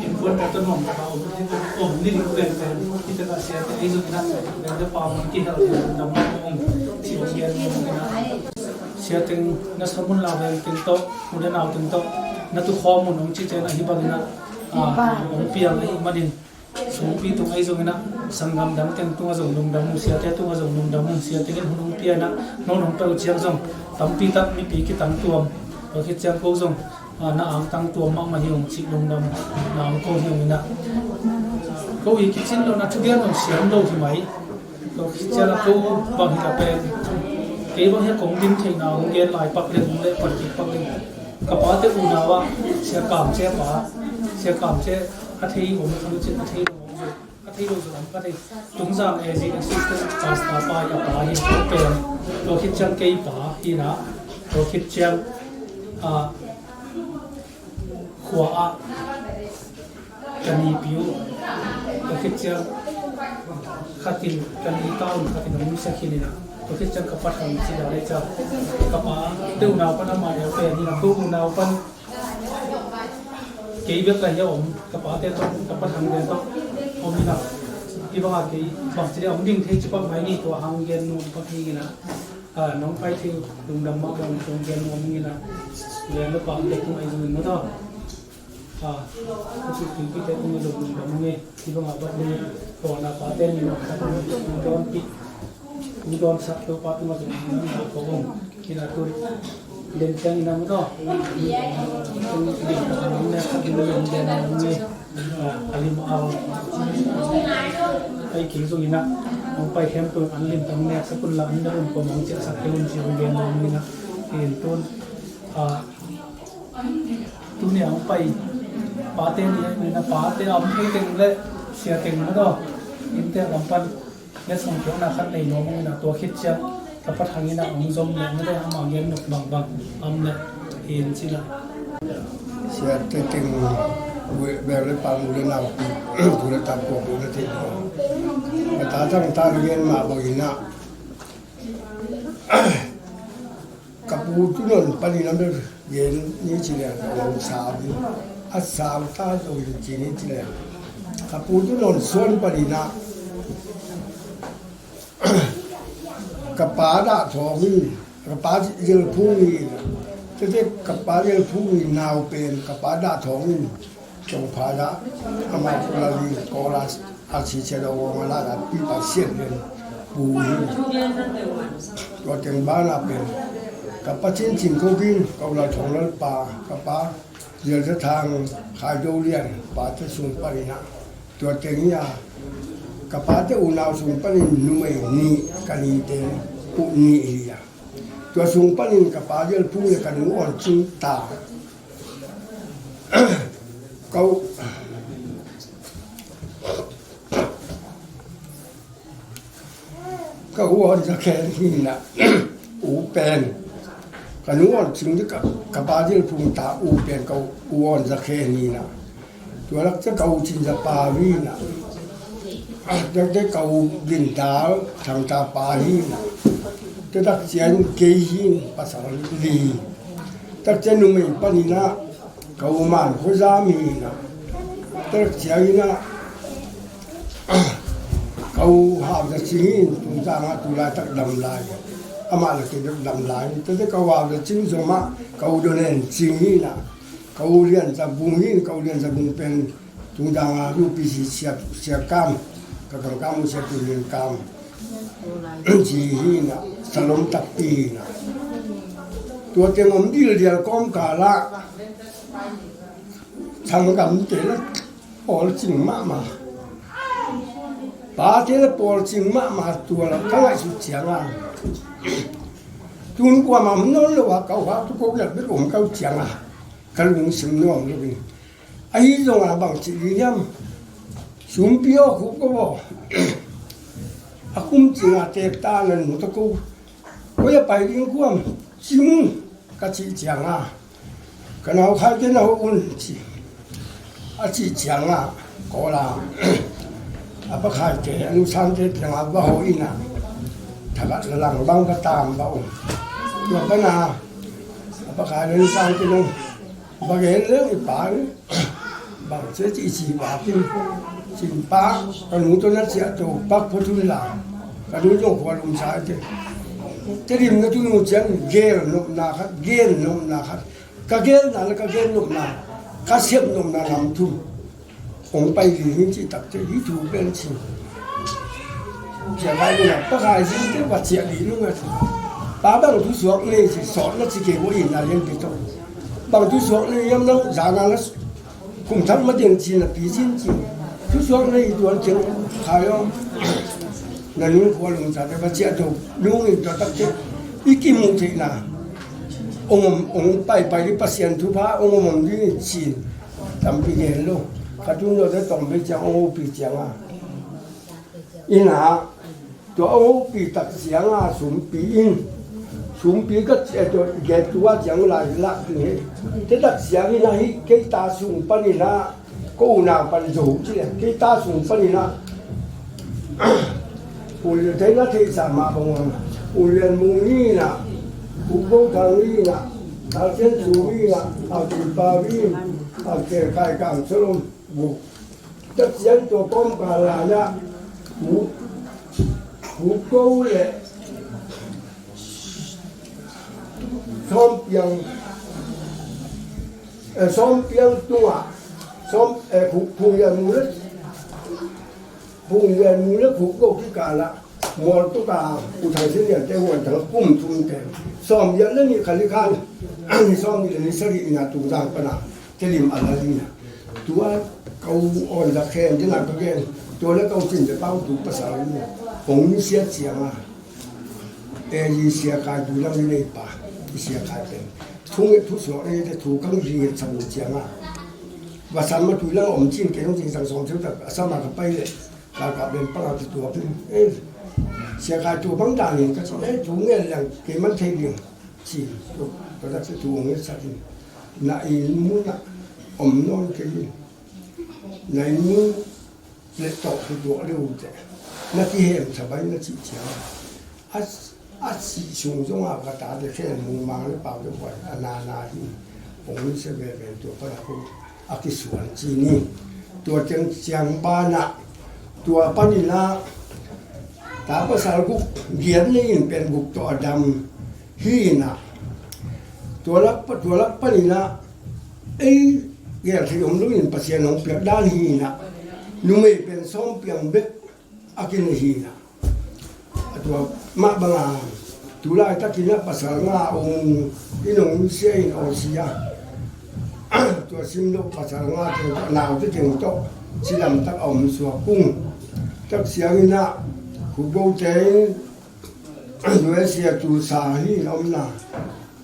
in kuan ka tun nuam tak a om ni, om ni dik pen pen. Hi tak a siate ei zong in a, pen le pa mun kihel dam mahmah ing. Cih ong gen nuam ing a. Sia teng na sam un la vel teng tawh, nu le nau teng tawh. Na tu khawm un ong cih ciang a hi bang in a. Ah, ong piang ahih manin. Sungpi tung ahi zongin ah, sanggam dang teng tungah zong lungdam uh, siate tungah zong lungdam uh, siate in hun hong pia in ah, non hong pia uh ciang zong, tampi tak mipi kitang tuam, tua khit ciang ko zong, ah, na angtang tuam mahmah hi ung cih lungdam, na ang ko hi ung in ah. Ko i kicin lo na thugen zong siam lo hi mai, tua khit ciang a ko bang hi ta pen, kei bang hi a kong din theihna hong gen lai pak leng, hong leh pan kik pak leng, ka pate unau ah, sia kamce pa, sia kamce, a thei om, a thei om, a thei lo zong om, a thei. Tungzang A Z assistant pastor pa hi a pa hi, pen, tua khit ciang kei pa hi na, Tua khit ciang, ah, khua ah ka nipi uh, tua khit ciang khat in, ka ni ta un khat in hong nusia khin in ah, tua khit ciang ka Pa Thang ci dan le ciang, ka pa te unau pan amah leh pen in ah, ko unau pan kei bek la hi a om, ka pate tawh, ka Pa Thang te tawh om in ah, hih bang a kei bangci le hong ding thei ci pah mai ni, tua hang gen nuam pah hi in ah, ah, nong pai thei lungdam mah bang hong gen nuam ing in ah, lian le pa te tung ai zong in mah tawh. Ah, ka suk tung pi te tung ai zong lungdam ing e, hih bang a bat ni, ko na pate ni mah khat tung dawn pi. Tung dawn sak Topa tungah zong nang ko bang. Kina tu. Den ciang ina mu tawh. Tung din ko nang ne khat ina zong den nang ne. A lim au. Ai king zong ina. Hong pai hem tu an lim tang ne sak kun la an da un ko mang ciah sak te un ci hong den nang ina. In tun. A, tuni a hong pai pate ni, ni na pate a om thei teng le sia teng na daw. Innte lam pan le song kiang na khat nei nuam ina tua khit ciang ka Pa Thang ina hong zom le na daw ama gen nuk bang bang am le in ci la. Sia te teng bel le pa mu le nau pi tu le tan ko mu le te. Ka ta tang ta le gen ma bang ina. Ka pu tu non panin a bel gen ni ci leng ka om sau in a sau ta zo in ci ni ci leng ka pu tu non suan panin a ka pa dah thawng in ka pa zel phung in tete ka pa zel phung in nau pen ka pa dah thawng in Cawngpha dah amah kula li kolas a si sia lo wang a la dah pi pa siat len pu hi. Tua teng bana pen ka pa cincin ko gin ka ulal thong lal pa ka pa zial za thang khai do lian pa te sung panin a tua teng hi a ka pa te unau sung panin numei ni ka ni te uh ni hi a tua sung panin ka pa zial phung le ka nu on cing ta. Ka u, ka u on za khen hi na u pen ka nu on cing di ka, ka pa dil phung ta u pen ka u on za khen hi na. Tua lak ca ka u cin za pa hi na. Dak de ka u gin dal thang ta pa hi na. Dak cian kei hi pasal li. Dak cian numei panin a Ka u man khua zam hi na. Tek ciang hi na. Ka u hau za cing hi, tung tang a tu lai tak dam lai. Amah na kei dam lai. Tek ka u hau za cing zong mah ka u don en cing hi na. Ka u lian za bung hi, ka u lian za bung pen tung tang a U P C sia, sia kam. Ka kam kam sia tu lian kam. Ci hi na, salom takpi hi na. Tua teng om dil dial kawm kala. Sanggam te la pawl cing mahmah. Pa te la pawl cing mahmah tua la ka ngaihsut ciang a. Tun kuamah om nawn lo a kau ha tu ko giat bek om kau ciang a. Ka lungsim nuam lo in. Ahi zongin bang ci ding hiam? Sumpi aw, khup ko aw. A kum cing a tek ta nan mu ta ko. Koi a pai ding kuam cing ka cih ciang a. Ka nau khai te na ho un ci. A cih ciang a. Ko la. A pa khai te, a nu san te ciang a ba ho in a. Thagat la lang bang ka tam ba um. Tua ka na. A pa khai le nu san te nong. Bang gen leng i pa ni. Bang cia ci i ci pa kin. Cin pa, ka nu tawh na ciah to pak pua tun la. Ka nu tawh khua lum sa i te. Te dim na tu nu cian gel nopna khat, gel nopna khat. Ka gelna le ka gel nopna, ka sep nopna lam thum. Hong pai ding hi cih takte hih thu pen ci. Ciah lai ding a, Pakai zite va ciah ding nung a ci. Pa bang thu suak nei ci, sawt na ci kei ua in a lian pi tawh. Bang thu suak nei hiam nang, zan a na kum thak ma ding ci na pi cin ci. Thu suak nei tuan ciang khai aw. Na nung khua lung sa te va ciah to, nung in tua takte. I kimu theihna. Ong om, ong pai pai ding Pasian thupha, ong om om ding in cin. Tampi gen lo. Ka tun lo te tawm bei ciang ong opi ciang a. Ina, tua ong opi tak ciang a sumpi in. Sumpi ka ciah tawh, get tua ciang lai lak ding hi. Te tak siang in ahi, kei ta sung panin ah, ko unau pan zo ci le, kei ta sung panin ah, ul te na theihsa mah bang ua, ul lian mung ni na, uk go thang ni na, tal sian su ni na, a tul pa ni, a tel kai kang solom, guk. Tak siang tua kawm ka la na, uk, uk go le, sawm piang, eh, sawm piang tungah, sawm, eh, Phu-, Phung Lian Mu le, Phung Lian Mu le Phu Go kikal ah, mual tuk a, U Thang Sin Lian te huan thang kum thum te, sawm lian le nih kha li khan, ni sawm nih le ni sagih na tung zang pan a, Tedim a la li na. Tua kau awn la khen, te na ka gen, tua le kau cin te pau tu pasal ni, hong ni sia ciang a. E, i sia kai tui lam i nei pa, i sia kai pen. Thu nget thu suak nei te thu kang ri nget sang ciang a. Va sam ma tui lam om cin ke nong cin sang sawm theu tak, a sam a ka pai le. Ka ka ben pang a ki tua pen. E, sia kai tua bang dan in ka cin, e, thu nget lang ke man thei ding. Cin, tu, ka dak se thu nget sa in. Na i mun a om non ke in. Na i mun le tawh hi tuak deuh te. Na kihem thabai na cih ciang. A, a sih sung zong a ka tate khen mungmang le pau deuh huai. A na na hi. Hong sia veve tua pan a ko a kisuan ci ni. Tua ciang ciang banah. Tua panin ah. Ta pasal guk giat nei in pen guk tawh a dam. Hi na. Tua lak pa, tua lak panin ah. Ei, gel thei om lo in Pasian hong piak dan hi na. Numei pen sawm piang bek a kinei hi na. A tua mah bang a, tu laitakin a pasal nga a om in hong sia in aw sia. Tua sim lo pasal nga teng tawh, nau te teng tawh, cidam tak a om suak kung. Tak siang in a, Khup Go te in, U S A Tulsa hi in a om na.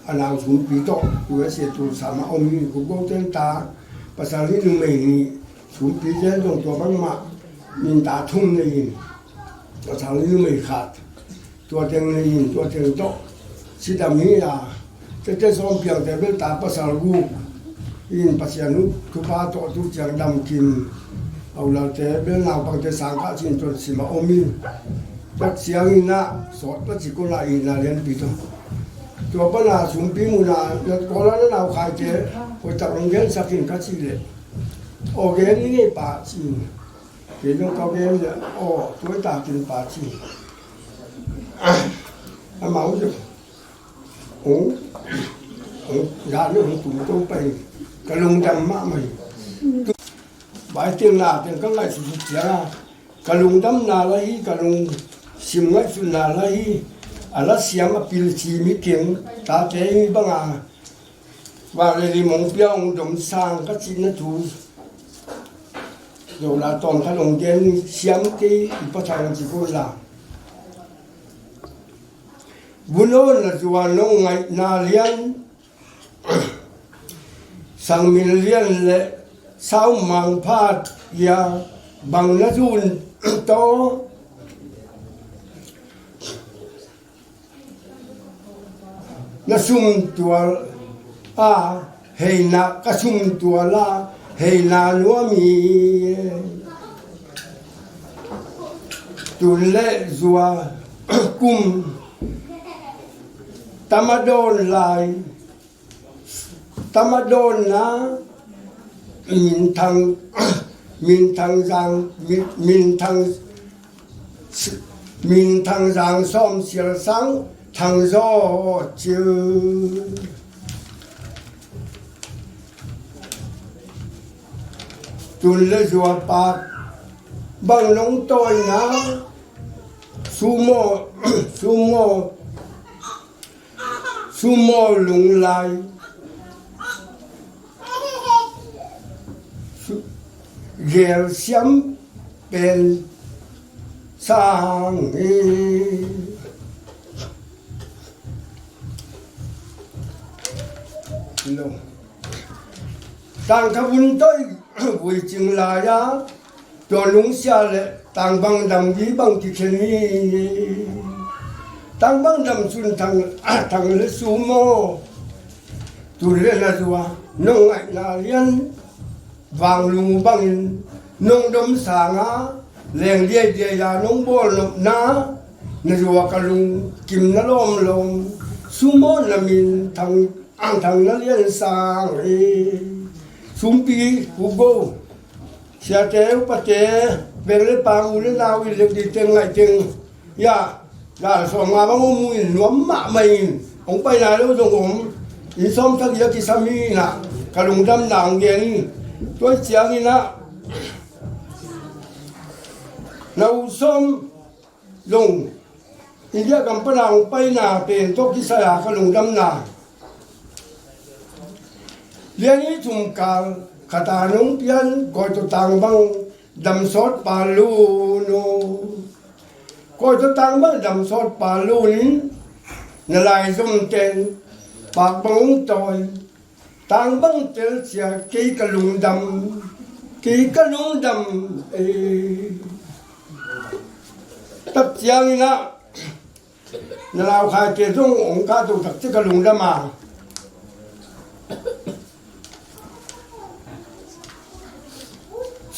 A nau sumpi tawh, U S A Tulsa mah om hi, Khup Go te in ta, pasal hi numei hi, sumpi te in zong tua bang mah, min ta thum nei in, pasal hi numei khat. Tua teng nei in, tua teng tawh, cidam hi a, tete sawm piang te bel ta pasal guk in Pasian thupha tawh tu ciang dam kim. Au lal te bel naupang te sang kah cin tuan sim a om in. Tak siang in a, sawt pa ci ko la in a lianpi tawh. Tua pan a sumpi mun a, na kawl a na nau khai te, koi tak hong gen sak in ka ci le. Aw gen ni ngei pa ci. Kei zong ka gen le, aw, tua i tak in pa ci. Amau zong. Ong, ong, zan ong tum to pai. Ka lungdam mahmah hi. Bai teng na teng ka ngaihsut ciang a. Ka lungdamna la hi, ka lungsim ngaihsutna la hi. A la siam a pil ci mi keng. Tate mi bang a. Vak le lim hong pia hong dom sang ka cihna thu. Zo la tawm khat hong gen siam kei i pa thang ci ko la. Vun awn na zuan nong ngaihna lian. Sang min lian le sau mang phat ia bang na zun to. Na sum tual a heina ka sum tual a heina nuam hi. Tun le zua kum tama dawn lai, tama dawnna minthang, minthang zang, min, minthang Minthang zang sawm sial sang thang zaw ciu. Tun le zua pak bang nong tawina sumo, sumo Sumaw lunglai, su-, gel siam pen sang hi. Lo. Tangkha vun toi vui cing lai a, tua lungsia le tangbang dam di bang kikhen hi. Tang bang dam sun thang, thang le sum aw. Tun le na zua nong ngaihna lian vanglung bangin nong dom sanga leng diaidiai a nong bawl nopna na zua ka lungkim na lawmlawm. Sum aw na min thang, ang thang na lian sang hi. Sumpi, Pu Go, siate, upate, veng le pang, u le nau, i lek di teng ngaih teng. Ya, dal sawm nga bang om uh in nuam mahmah in, hong paina lo zong om. Inn sawm thak ia kisam hi inah ka lungdamna hong gen in. Tua ciangin ah na u sawm zong India gam pana hong paina pen tawh kisai a ka lungdamna. Lian i thum kal khat a nong pian Kawitaw tang bang dam sawt pa lun aw. Kawitaw tang bang dam sawt pa lun in na laizom ten pak bang hong tawi. Tang bang tel cia kei ka lungdam, kei ka lungdam ei. Tak ciangin ah na lau khai te zong hong kah to tak ci ka lungdam a.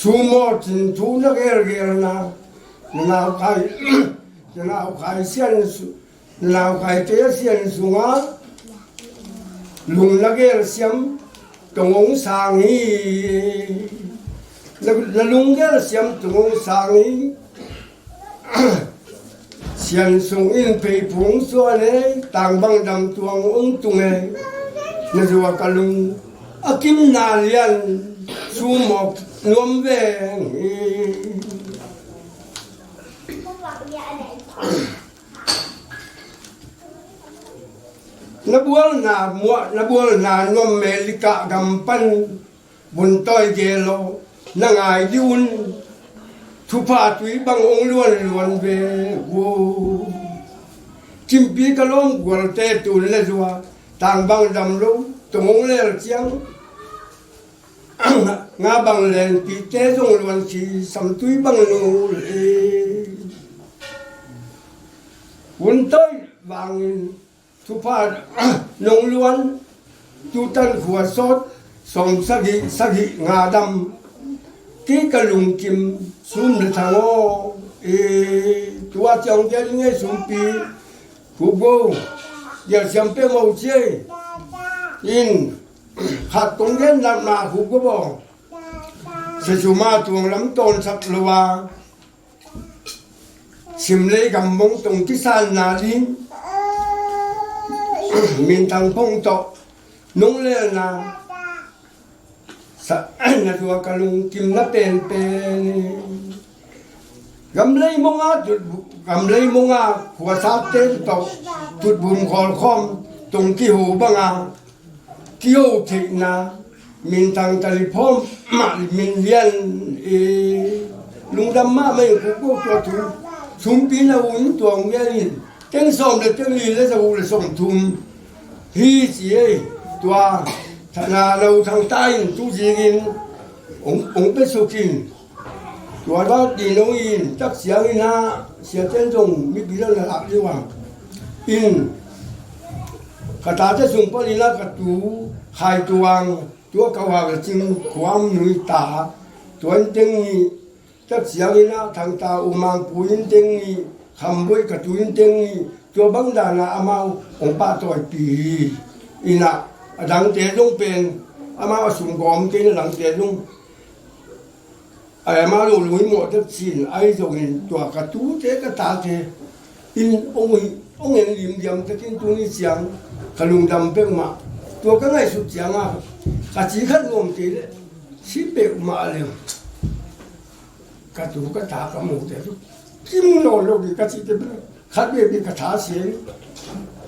Sum aw cin thu na gelgelna, na lau khai, na lau khai sian su, na lau khai te sian sunga lung na gel siam tong hong sang hi. Na, na lung gel siam tong hong sang hi. Sian sung in pheiphung suan ei, tang bang dam tuang ung tung ei. Na zua ka lung a kimna lian sum aw nuam veng hi. Na bualna muah, na bualna nuam Melika gam pan vun tawi gel aw, na ngai dih un. Thupha tui bang hong luanluan ve uh. Cimpi ka lawm gualte tun le zua tang bang dam lo tong hong lel ciang nga bang lenpite zong luan si samtui bang nul e. Vun tawi vangin thupha nong luan, tutan khua sawt sawm sagih sagih nga dam. Kei ka lungkim sum le thang aw. E, tua ciang tel ngei sumpi Pu Go, gelsiam peuhmah uh ci ei. In khat kong gen natna Pu Go baw. Sesuma tuang lam tawnsak lo a Simlei gam mong tong kisanna ding minthang phong tawh nong lelna sa na tua ka lungkimna penpen hi. Gamlei monga tutbu, gamlei monga khuasate tawh tutbum khawlkhawm tong kiho banga kiho theihna minthang taliphawm mah min lian e. Lungdam mahmah in kukuk tua thu sumpi na un tuang lian in teng sawm le teng li le za uh le sawm thum hi ci ei. Tua thana lo thangta in tu zingin ong, ong pe sukin tua bang ti no in tak siangin ah siaten zong mipi lo na lak liu a in ka tate sung panin ah ka tu Khai Tuang tua ka wak le cing khuam nui ta tua in teng ni tak siangin ah thangta umang pu in teng ni khamboi ka tu in teng ni tua bang dana amau ong pahtawipi hi. Inah a dangte zong pen amau a sung gawm kei na dangte zong ai ama lo lui mawh dek cin ai zongin tua ka tute ka tate in ong en limliam takin tuni ciang ka lungdam peuhmah. Tua ka ngaihsut cianga ka ci khat nuam kei le si peuhmah a leng ka tu ka ta ka mute tu kim nawn lo ding ka cite khat bek ding ka tha sia in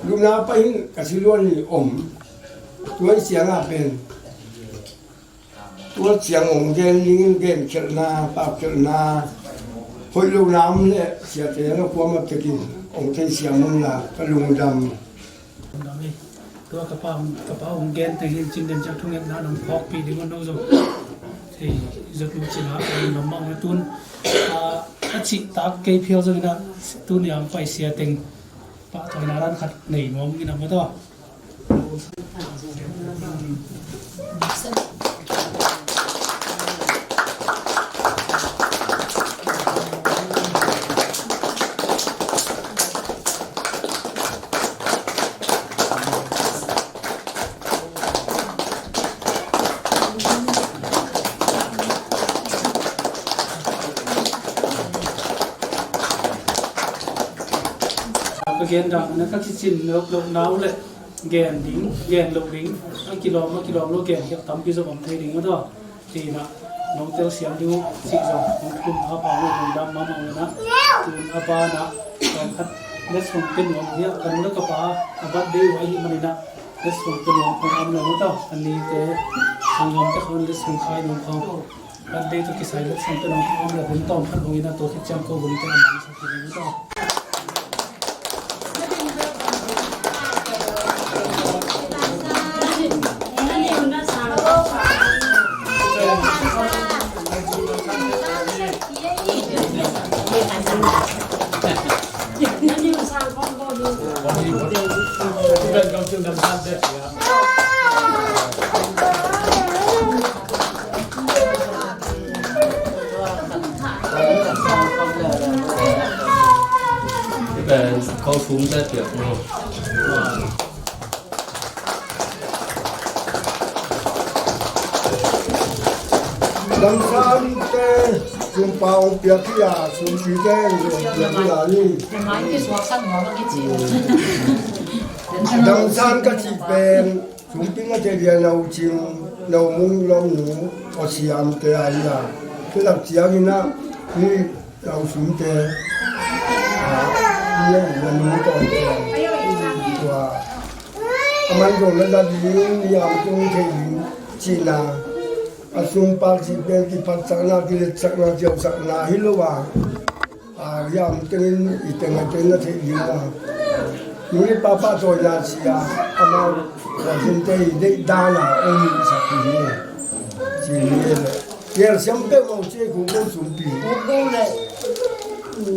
luna pai in ka si luan ni om. Tua i cianga pen tua ciang ong gen dingin genkhelhna paukhelhna hoih lo nam le siate na kuamah tekin ong theisiam unla ka lungdam. Tua ka pa ka pa ong gen teng hin cin den ciang thungetna nong phawkpih ding un no zong thei zot uh cina ka lungdam mah ong a tun a cihtak kei phial zongin ah tuni ang paisia teng Pahtawina dan khat nei nuam ing a, maw, taw. Ka gen dan na ka kicin lo, lo nau le gen ding, gen lo ding, a kilawm, a kilawm lo gen khiat tampi zong om thei ding a, taw. Tina nong telsiam ding uh cih zong hong thum a, pa hong lungdam mahmah uh a, tun a banah tawm khat letsong pia nuam hi a, ka nu le ka pa a birthday uh ahih manin a letsong pia nuam kong om lo, taw. A nite sanggamte khawng letsong khai nuam khawng, birthday tawh kisai letsong pia nuam kong om lo, hun tawm khat hong in a, tua khit ciang ko hun te a mang sa khin, taw. Damsante sumpa hong piak hi a, sumpite hong piak hi a ni. Damsan ka cih pen Sumpi na te dia nau cing, nau mung lom nu, aw siam te a ia. Te lak ciang ina, ni nau sum te, a, ni a ina nu to te. Tua, a man zong na la ding, ni am tung te ding, cina. A sum pak ci pen ki pat cakna, ki let cakna, ki au cakna, hi lo a. A, hiam tengin, i teng a teng na theih ding a. Nu le pa pahtawina ci a, amau Khua Zin te i deih dan a ong hihsak hi. Ci ni le. Gelsiam peuhmah uh ci, Khuko sumpi. Khuko le.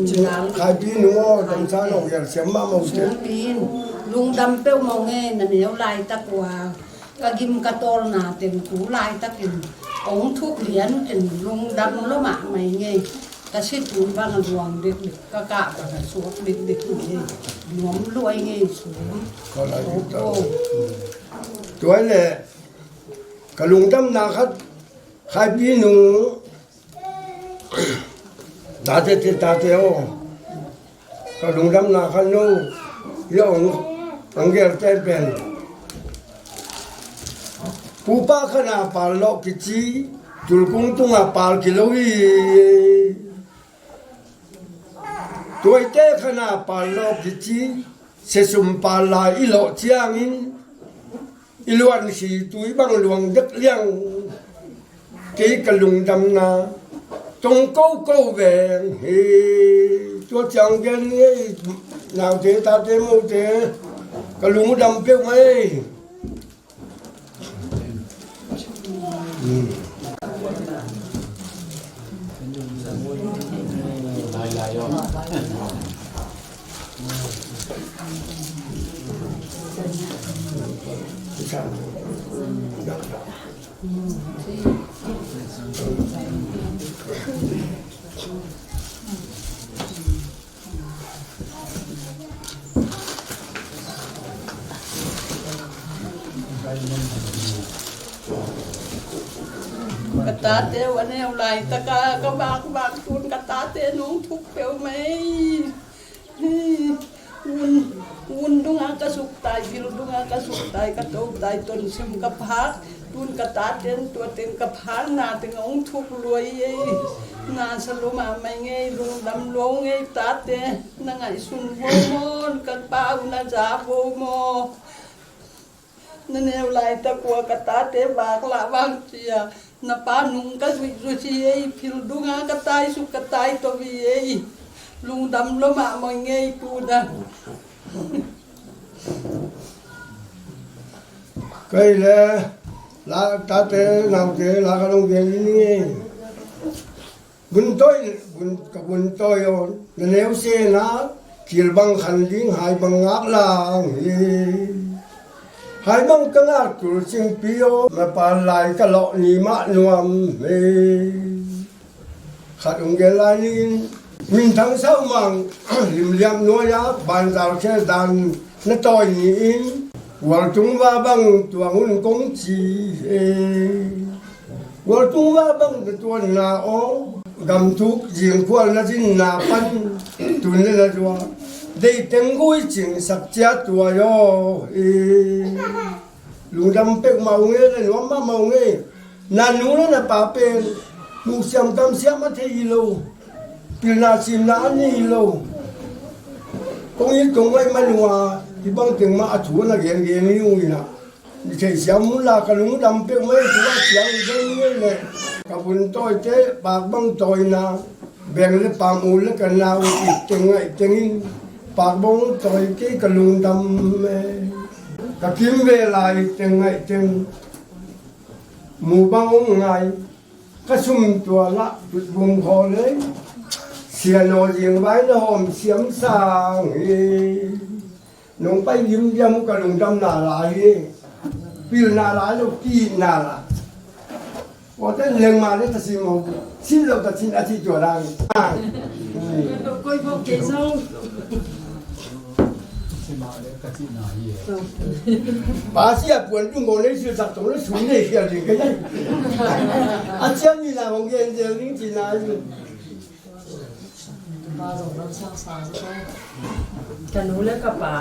Ci, Khaipi nu aw, Damsan aw, gelsiam mahmah uh ci. Sumpi in, lungdam peuhmah ung e, na neu laitak uh a. Ka gim ka tawlna teng tu laitakin hong thuk lian uh teng lungdam lua mahmah ing e. Ka sit uh bang a luang dekdek, ka kah bang a suak dekdek ing e. Nuam lua ing e, sum. Ka lai dik ta. Tua le, ka lungdamna khat, Khaipi nu, tate te, tate aw. Ka lungdamna khat no, hi ong, ong gel ten pen. Pupa khana pal lawh kici, tulkung tunga pal kilo hi. Tuaite khana pal lawh kici, sesum pal lai i lawh ciangin, i luan si tui bang luang dek liang. Kei ka lungdamna tong koko veng hi. Tua ciang gen ni ei, naute tate mote, ka lungdam peuhmah ei. Ka tate uh a neu laitaka ka vakvak tun ka tate nong thuk peuhmah ei. Vun, vun dunga ka suktai, bil dunga ka suktai, ka totai, tonsim ka phak. Tun ka taten tua teng ka phakna teng hong thuk lua ei. Na sa lua mahmah ing ei, lungdam lua ung ei tate. Na ngaihsun vo maw, ka pa uh na za vo maw. Na neu laitak ua ka tate vak lah vang cia, na pa nung ka zuih zuih ci ei, phil dunga ka tai suk ka tai to vi ei. Lungdam lua mahmah ing ei tuna. Kei le, la tate naute la ka long gen ing ei. Guntawi, gun, ka guntawi aw, na neu sena, Kil bang khan ding hai bang ngak lang hi. Hai bang ka ngak tul cingpi aw, mapal lai ka lawh ni mah nuam hi. Khat ung gen lai ning in, minthang sau mang limliam nuai-a banzau khe dan na tawi ni in, gualtung va bang tuang un kong ci hi. Gualtung va bang na tuanna aw, gamthuk zingkhual na zinna pan tun le na zua deiteng gui cing sak cia tuai aw hi. Lungdam pek mah ung e, na nuam mah mah ung e. Na nu le na pa pen muhsiam kamsiam a thei hi lo, pilna simna a nei hi lo. Kong it kong ngaih man uh a, hih bang teng mah a thu na gengen hi uh inah, theihsiam unla ka lungdam pek mah hi. Thu a ciang i gen ngei leh ka vun tawite pak bang tawina, beng le pam u le ka nau it teng ngaih teng in, pak bang tawi kei ka lungdam e. Ka kim ve lai teng ngaih teng, mu bang ong ngai, ka sum tua lah tutbum khaw le, sia naw zing vai na hawm siam sang hi. Nong pai limliam uh ka lungdamna lai hi. Pilna lai lo, ki-itna lai. Kawte lengma le tasim ho, sin lo tasin a cih tua dang. Ah. Koi bok kei zong. Pa si a puan tung go nei sil sak tong le sui nei sia ding kei. A ciam ni la hong gen zel ding ci na. Ka nu le ka pa,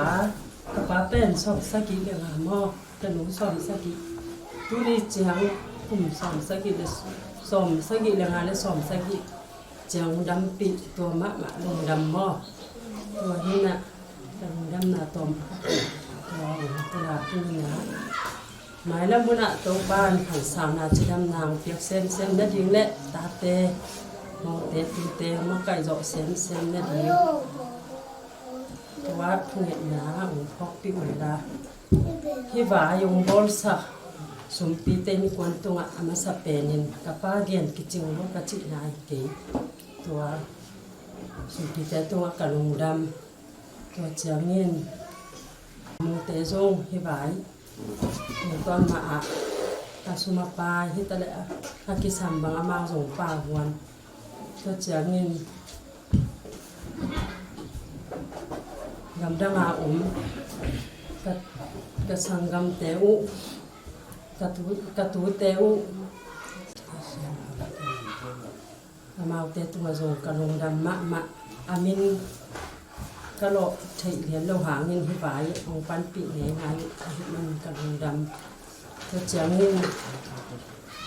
ka pa pen sawm sagih le nga maw, ka nu sawm sagih. Tuni ciang kum sawm sagih le, sawm sagih le nga le sawm sagih ciang dampih, tua mahmah lungdam maw. Tua hi na, ka lungdamna tawm, tua, tua, tua, tua, Mailam hunah Topa in khansauna cidamna hong piak semsem nading le tate, mawte, tute hong makaih zawh semsem nading. Tua thungetna hong phawkpih unla, hih vai hong bawlsak sumpite innkuan tungah a masa penin ka pa gen kicing lo ka cihna hi kei. Tua sumpite tungah ka lungdam. Tua ciangin nute zong hih vai, nute mah ah a sum a pai hi ta leh a, a kisam bang amau zong pau huan. Tua ciangin gamdang a om ka, ka sanggamte uh, ka tu, ka tute uh, amaute tungah zong ka lungdam mahmah. A min ka lawh theih lian lo hangin hih vai hong panpih ngeingai ahih manin ka lungdam. Tua ciangin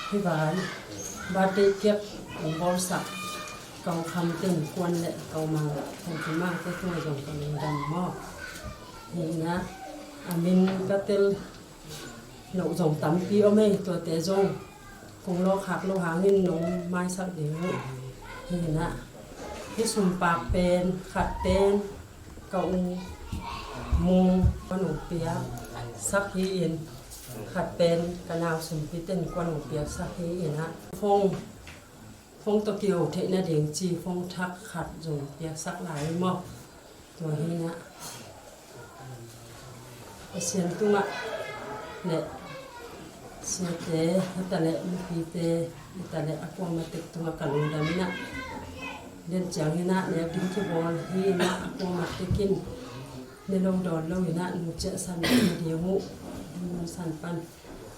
hih vai birthday cake hong bawlsak ka u Khamte innkuan le ka u Mang, ka u Kimangte tungah zong ka lungdam maw. Hi na, a min ka tel loh zong tampi om ei, tuate zong kong lawhkhak lo hangin nong maisak ding uh. Hi na, hih sumpak pen khat pen ka u Mung kuan hong piaksak hi in, khat pen ka nau Sumpite innkuan hong piaksak hi in ah, phone, phone tawh kiho theih nading ci phone thak khat zong piaksak lai maw. Tua hi na, Pasian tungah le siate hi ta leh mipite hi ta leh a kuamah tek tungah ka lungdam in ah, den ciang hi na, ne ding kibawl hi na, a kuamah tek in ne lo dawn lo hi na, nu ciah san ding uh, nu san pan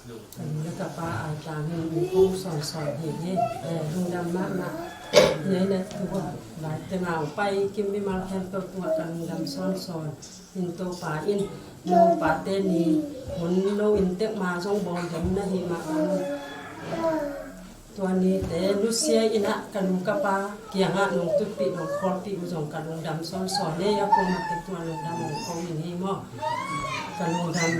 ka nu le ka pa aitang in hong sawnsawn hi hi. Eh, lungdam mahmah. Hi na, tu a vai teng a hong pai kim mimal khempeuh tungah ka lungdam sawnsawn. In Topa in no pate ni hun no in tek ma zong bawl ding na hi mah bang. Tua nite nusia in ah ka nu ka pa kiangah nong tutpih nong khawlpih uh zong ka lungdam sawnsawn ei, a kuamah tek tungah lungdam hong ko in hi maw. Ka lungdam.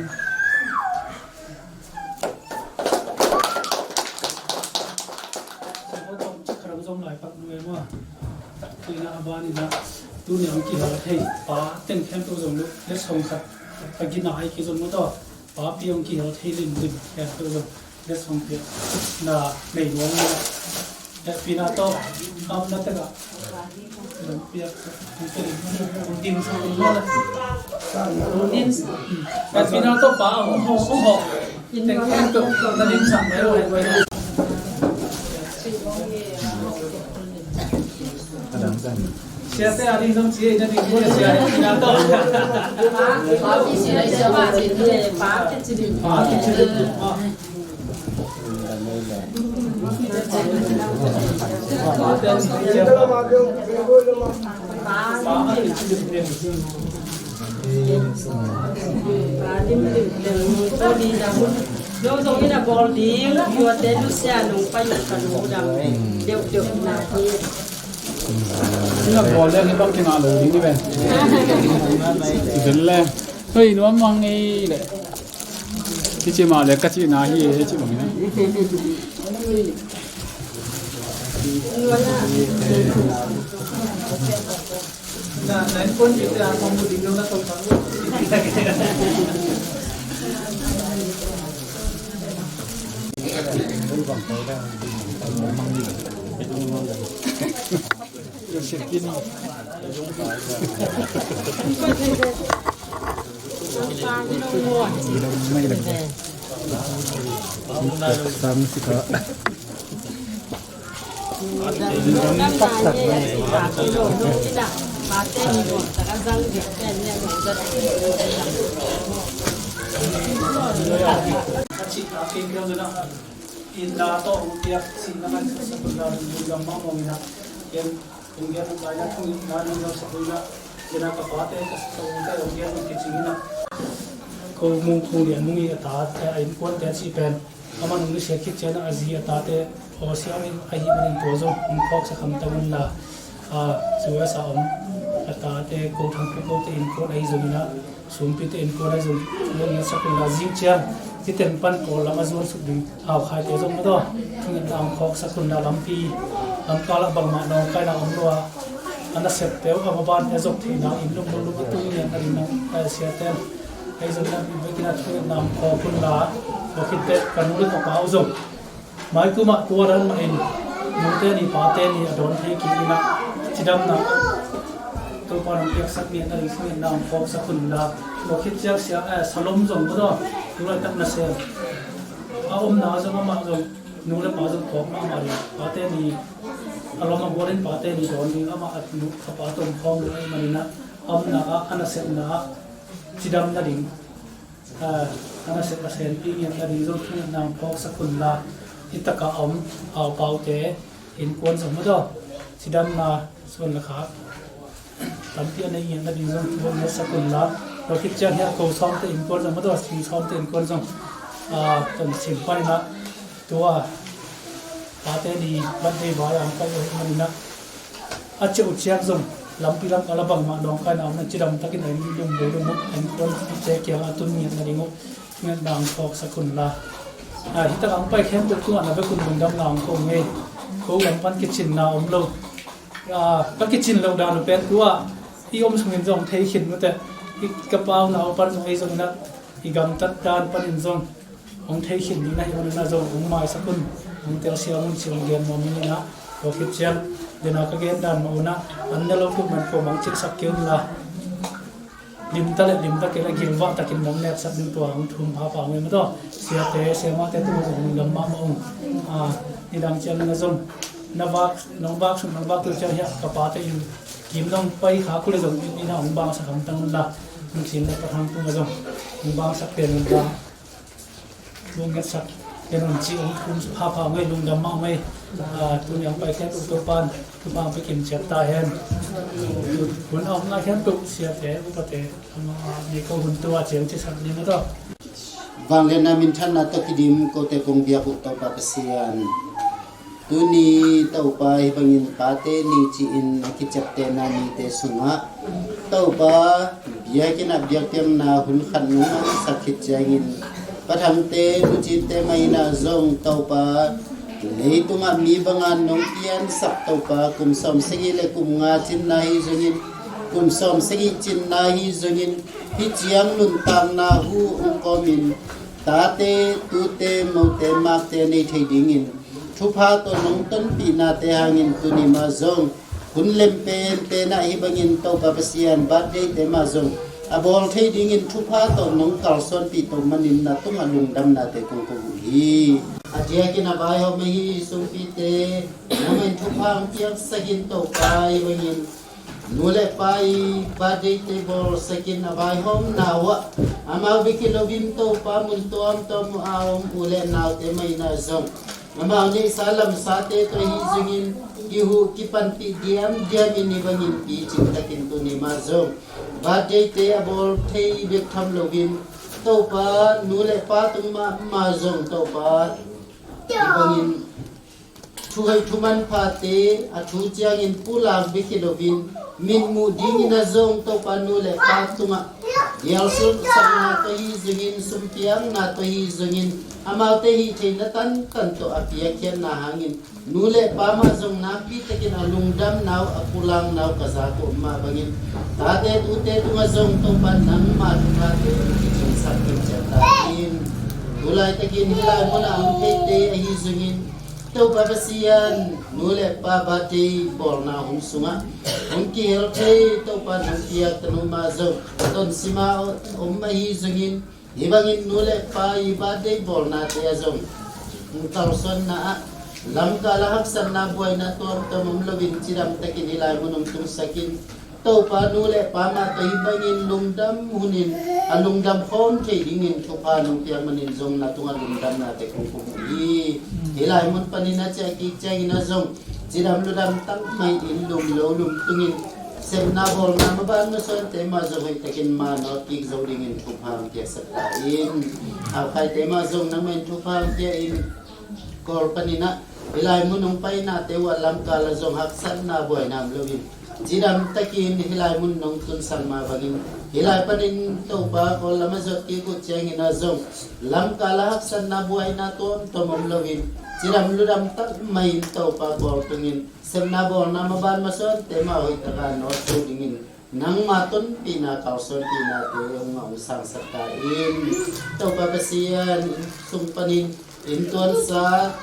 Kharam zong lai pak nu e maw. Tuina a ban in ah tuni hong kihel thei pa teng khempeuh zong lu le song khat ka gina ai kizon maw taw. Papi hong kihel thei limlim khempeuh zong le song piak na nei nuam na. Hehpihna tawh, a omna takah, hehpihna tawh pa hong hawh, hong hawh. Tengteng tawh na dingsak mai lo, hehpihna. Siate a ding zong ci, na ding, hehpihna tawh. Pa kici, pa kici. Ina bawl leng hi bang kina lo ding hi ven. Zen le. Hei, nuam mang ei le. Kici mah le ka cihna hi e, ci bang hi. Inn na tawh hong piak sihna ngaihsutsak un la, lungdam mahmah ing. Ken hong gen uh kaina thungetna nong zangsak un la, ken a ka pate ka sawmte hong gen uh kicing ing. Ko Mung Thung Lian Mung i a tate, a innkuante a cih pen, amah nong nusia khit ciangin a zi a tate aw siang in ahih manin tua zong hong phawksak hamtang un la, a, U S A om a tate, ko Thang Pi kote innkuan ahi zongin ah, Sungpite innkuan ahi zong, lungdam sak un la, zing ciang hih teng pan Kawl lam a zuan suk ding Hau Khaite zong mah tawh thungetna hong phawksak un la, lampi lamkal ah bangmah nawngkaina om lo a, a nasep peuh a mabante a zop theihna inn lum lum a tung ngiat a ding a, eh, siate ahi zong, lampi bekin a thungetna hong phawk un la, tua khit teh ka nu le ka pa uh zong Mai kum ah tua dan mah in nute ni pate ni a dawn thei kik in ah, cidamna Topa nong piaksak ngiat a ding thungetna hong phawksak un la. Tua khit ciang sia, eh, Salom zong mah tawh, tu laitak nasem a omna zong amah zong nu le pa zong phawk mahmah ding, pate ni a lom a gual in pate ni dawn ding, amah a nu a pa tawh om khawm lo ahih manin ah, a omna ah, a nasepna ah cidam nading, a, a nasep a senpi ngiat nading zong thungetna hong phawksak un la, hih takah a om Au Paute innkuan zong mah tawh, cidamna suan le khak tampi a nei ngiat nading zong thu hong ngetsak un la. Tua khit ciang hih a ko Sawmte innkuan zong mah tawh, Sing Sawmte innkuan zong, a, ton sim panin ah, tua pate ni birthday vai a hong pai uh ahih manin ah, a ciah uh ciang zong lampi lamkal ah bangmah nawngkaina om na, cidam takin a inn lum lo lum uh, a innkuante kiangah a tun ngiat nading uh thungetna hong phawksak un la. A, hih takah hong pai khempeuh tungah na vekun lungdamna hong ko ing ei. Ko lam pan kicinna om lo. A, ka kicin loh dan uh pen tua i om sungin zong thei khin uh teh, i ka pa uh na uh pan zong ahi zongin ah, i gamtat dan panin zong hong thei khin ding na hih manin ah zong hong maisak un, hong telsiam un ci hong gen nuam ing in ah, tua khit ciang dena ka gen dan mah un ah, an ne lo tuk man ko mang cihsak kei un la, limta le limta kei le gilvah takin nong neksak ding tua hong thum phapha ung e mah tawh. Siate siamahte tungah zong lungdam mahmah ung. A, nidang ciangin ah zong na vak, nong vak suk nong vak tul ciang hih ka pate in kim nong pai khak uh le zong in ah hong bangsak hamtang un la, nong cin le pathang tungah zong hong bangsak pen un la, lungngetsak pen un ci hong thum phapha ung ei, lungdam mahmah ei. A, tuni a hong pai khempeuh Topa'n thupha hong pia kimciat ta hen. Hun a hong ngai khempeuh siate upate, a, ni ko hun tua ciang cisak ni mah tawh. Vangliatna minthanna tawh kidim kote kong biak uh Topa Pasian, tuni Topa hih bangin pate ni ci-in a kiciaptehna nite sungah Topa biakinn ah biakpiakna hun khat nong mansak khit ciangin, pathangte nucite mah in ah zong Topa, leitungah mi banga nong piansak Topa, kum sawmsagih le kum nga cinna hi zongin, kum sawmsagih cinna hi zongin, hih ciang nuntakna hu hong kawmin, tate, tute, mote, makte nei thei dingin Thupha tawh nong tonpihnate hangin tuni mah zong hun lem penpen ah hih bangin Topa Pasian birthday-te mah zong a bawl thei dingin thupha tawh nong kalsuanpih tawh manin na tungah lungdamnate kong ko uh hi. A diakin a vaihawm ahi sungpite, nangmah in thupha hong piaksak in Topa, hih bangin nu le pa i birthday-te bawlsak in a vaihawmna uh ah amau bek hi loin Topa mun tuamtuam uh a om u le naute mah in ah zong amau neihsa lamsate tawh ahi zongin kihuh kipanpih diamdiam in hih bangin picing takin tuni mah zong birthday-te a bawl thei bek tham loin Topa nu le pa tung mahmah zong Topa hih bangin thu hoih thu manphate a thu ciangin pulak bek hi loin mitmuh dingin ah zong Topa nu le pa tungah gialsukna tawh ahi zongin sumpiakna tawh ahi zongin amaute hih theihna tantan tawh a piakkhiatna hangin nu le pa mah zong nakpi takin a lungdamna uh a pulakna uh ka zak uh mah bangin tate tute tungah zong Topa nangma thuphate hong kicingsak khin ciat ta in. Tu laitakin hih lai munah a om theite ahi zongin Topa Pasian, nu le pa birthday bawlna hun sungah hong kihel thei Topa nong piak tanu mah zong tonsima om ahi zongin hih bangin nu le pa i birthday bawlnate ah zong hong kalsuanna ah lamkal ah haksatna buaina tuamtuam om loin cidam takin hih lai mun hong tungsak in Topa nu le pa mah tawh hih bangin lungdam hunin a lungdam khawm thei dingin thupha nong piak manin zong na tungah lungdamnate kong ko uh hi. Hih lai mun panin a ciah kik ciangin ah zong cidam ludam tak mah in lum lo lum tungin sepna bawlna maban masuante mah zong hoih takin manawh kik zo dingin thupha hong piaksak ta in. Haukhaite mah zong nangmah in thupha hong pia in Kawl panin ah hih lai mun hong painate uh ah lamkal ah zong haksatna buaina om loin cidam takin hih lai mun nong tunsak mah bangin hih lai panin Topa Kawl lam a zuat kik uh ciangin ah zong lamkal ah haksatna buaina tuamtuam om loin cidam ludam tak mah in Topa Kawl tungin sepna bawlna maban masuante mah hoih takin nawh zo dingin nangma tonpihna kalsuanpihnate hong a hong sangsak ta in. Topa Pasian, inn sung panin inn tuansa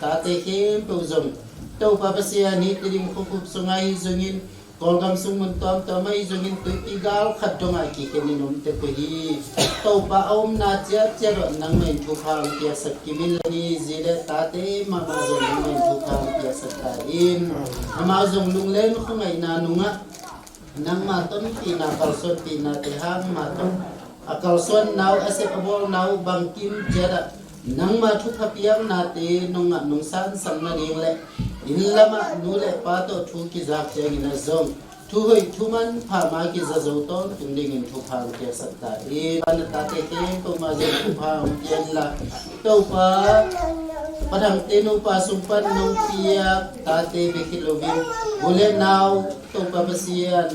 tate khempeuh zong Topa Pasian, hih Tedim khukhup sungah ahi zongin Kawlgam sung mun tuamtuam ahi zongin tuipi gal khat dongah kikhenin om tek uh hi. Topa a omna ciatciat ah nangmah in thupha hong piaksak kim in la, ni zi le tate mahmah zong nangmah in thupha hong piaksak ta in. Amau zong lunglen khuangaihna nungah nangma tonpihna kalsuanpihnate hang mah tawh a kalsuanna uh a sep a bawlna uh bangkim ciat ah nangma thupha piaknate nong ngah nong sansak nading le inn lamah nu le pa tawh thu kizak ciangin ah zong thu hoih thu manpha mah kiza zo tawntung dingin thupha hong piaksak ta in. Pa na tate khempeuh mah zong thupha hong pia in la, Topa, Pa Thangte nupa sung pan nong piak tate bek hi loin u le nau Topa Pasian,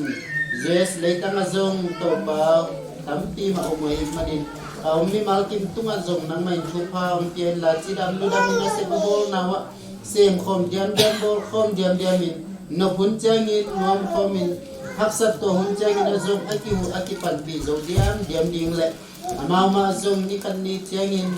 U S leitang ah zong Topa tampi mah om ahih manin a om mimal kim tungah zong nangmah in thupha hong pia in la, cidam ludam in a sep a bawlna uh ah sem khawm diamdiam, bawl khawm diamdiam in, nop hun ciangin nuam khawm in, haksat tuah hun ciangin ah zong a kihuh a kipanpih zo diamdiam ding le amau mah zong ni khat ni ciangin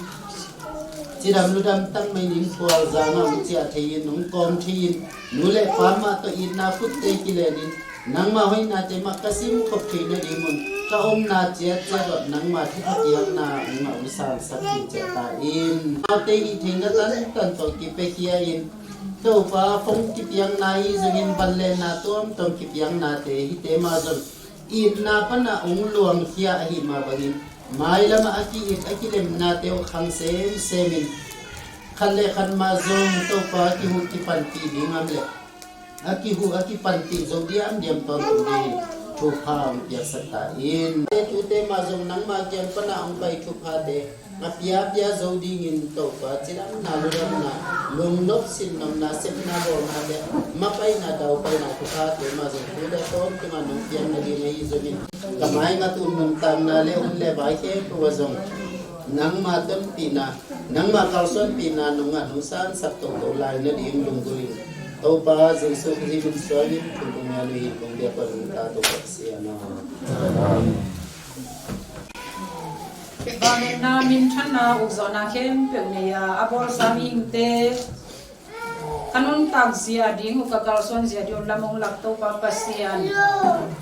cidam ludam tak mah in innkuan zangah hong ciah thei in, hong kawm thei in, nu le pa mah tawh itna khutte kilen in nangma hoihnate mah ka simkhop theih nadingun ka omna ciatciat ah nangma thupha piakna hong a hong sangsak ding ciat ta in. Amaute hih theihna tantan tawh kipiakhia in Topa, phone kipiakna ahi zongin van le na tuamtuam kipiaknate hihte mah zong itna panah hong luangkhia ahih mah bangin mailamah a ki-it a kilemnate uh khang semsem in khat le khat mah zong Topa a kihuh kipanpih ding a om le a kihuh a kipanpih zo diamdiam tawntung dingin thupha hong piaksak ta in. Tute mah zong nangma kiang panah hong pai thuphate a piapia zo dingin Topa cidamna ludamna lungnop sinnopna sepna bawlna le mapaina daupaina thuphate mah zong tu le tawntungah nong piak nading ahi zongin ka mai ngat uh nuntakna le hun le vai khempeuh ah zong nangma tonpihna nangma kalsuanpihna nong ngah nong sansak toto lai nading lunggulh in Topa Jesu Khrih min suangin thum ung a nuih in kong biak kong ta Topa Pasian aw. Vangliatna minthanna ukzawhna khempeuh nei a, a bawlsa mihingte Ka nuntak zia ding uh, ka kalsuan zia ding uh lam hong lak Topa Pasian,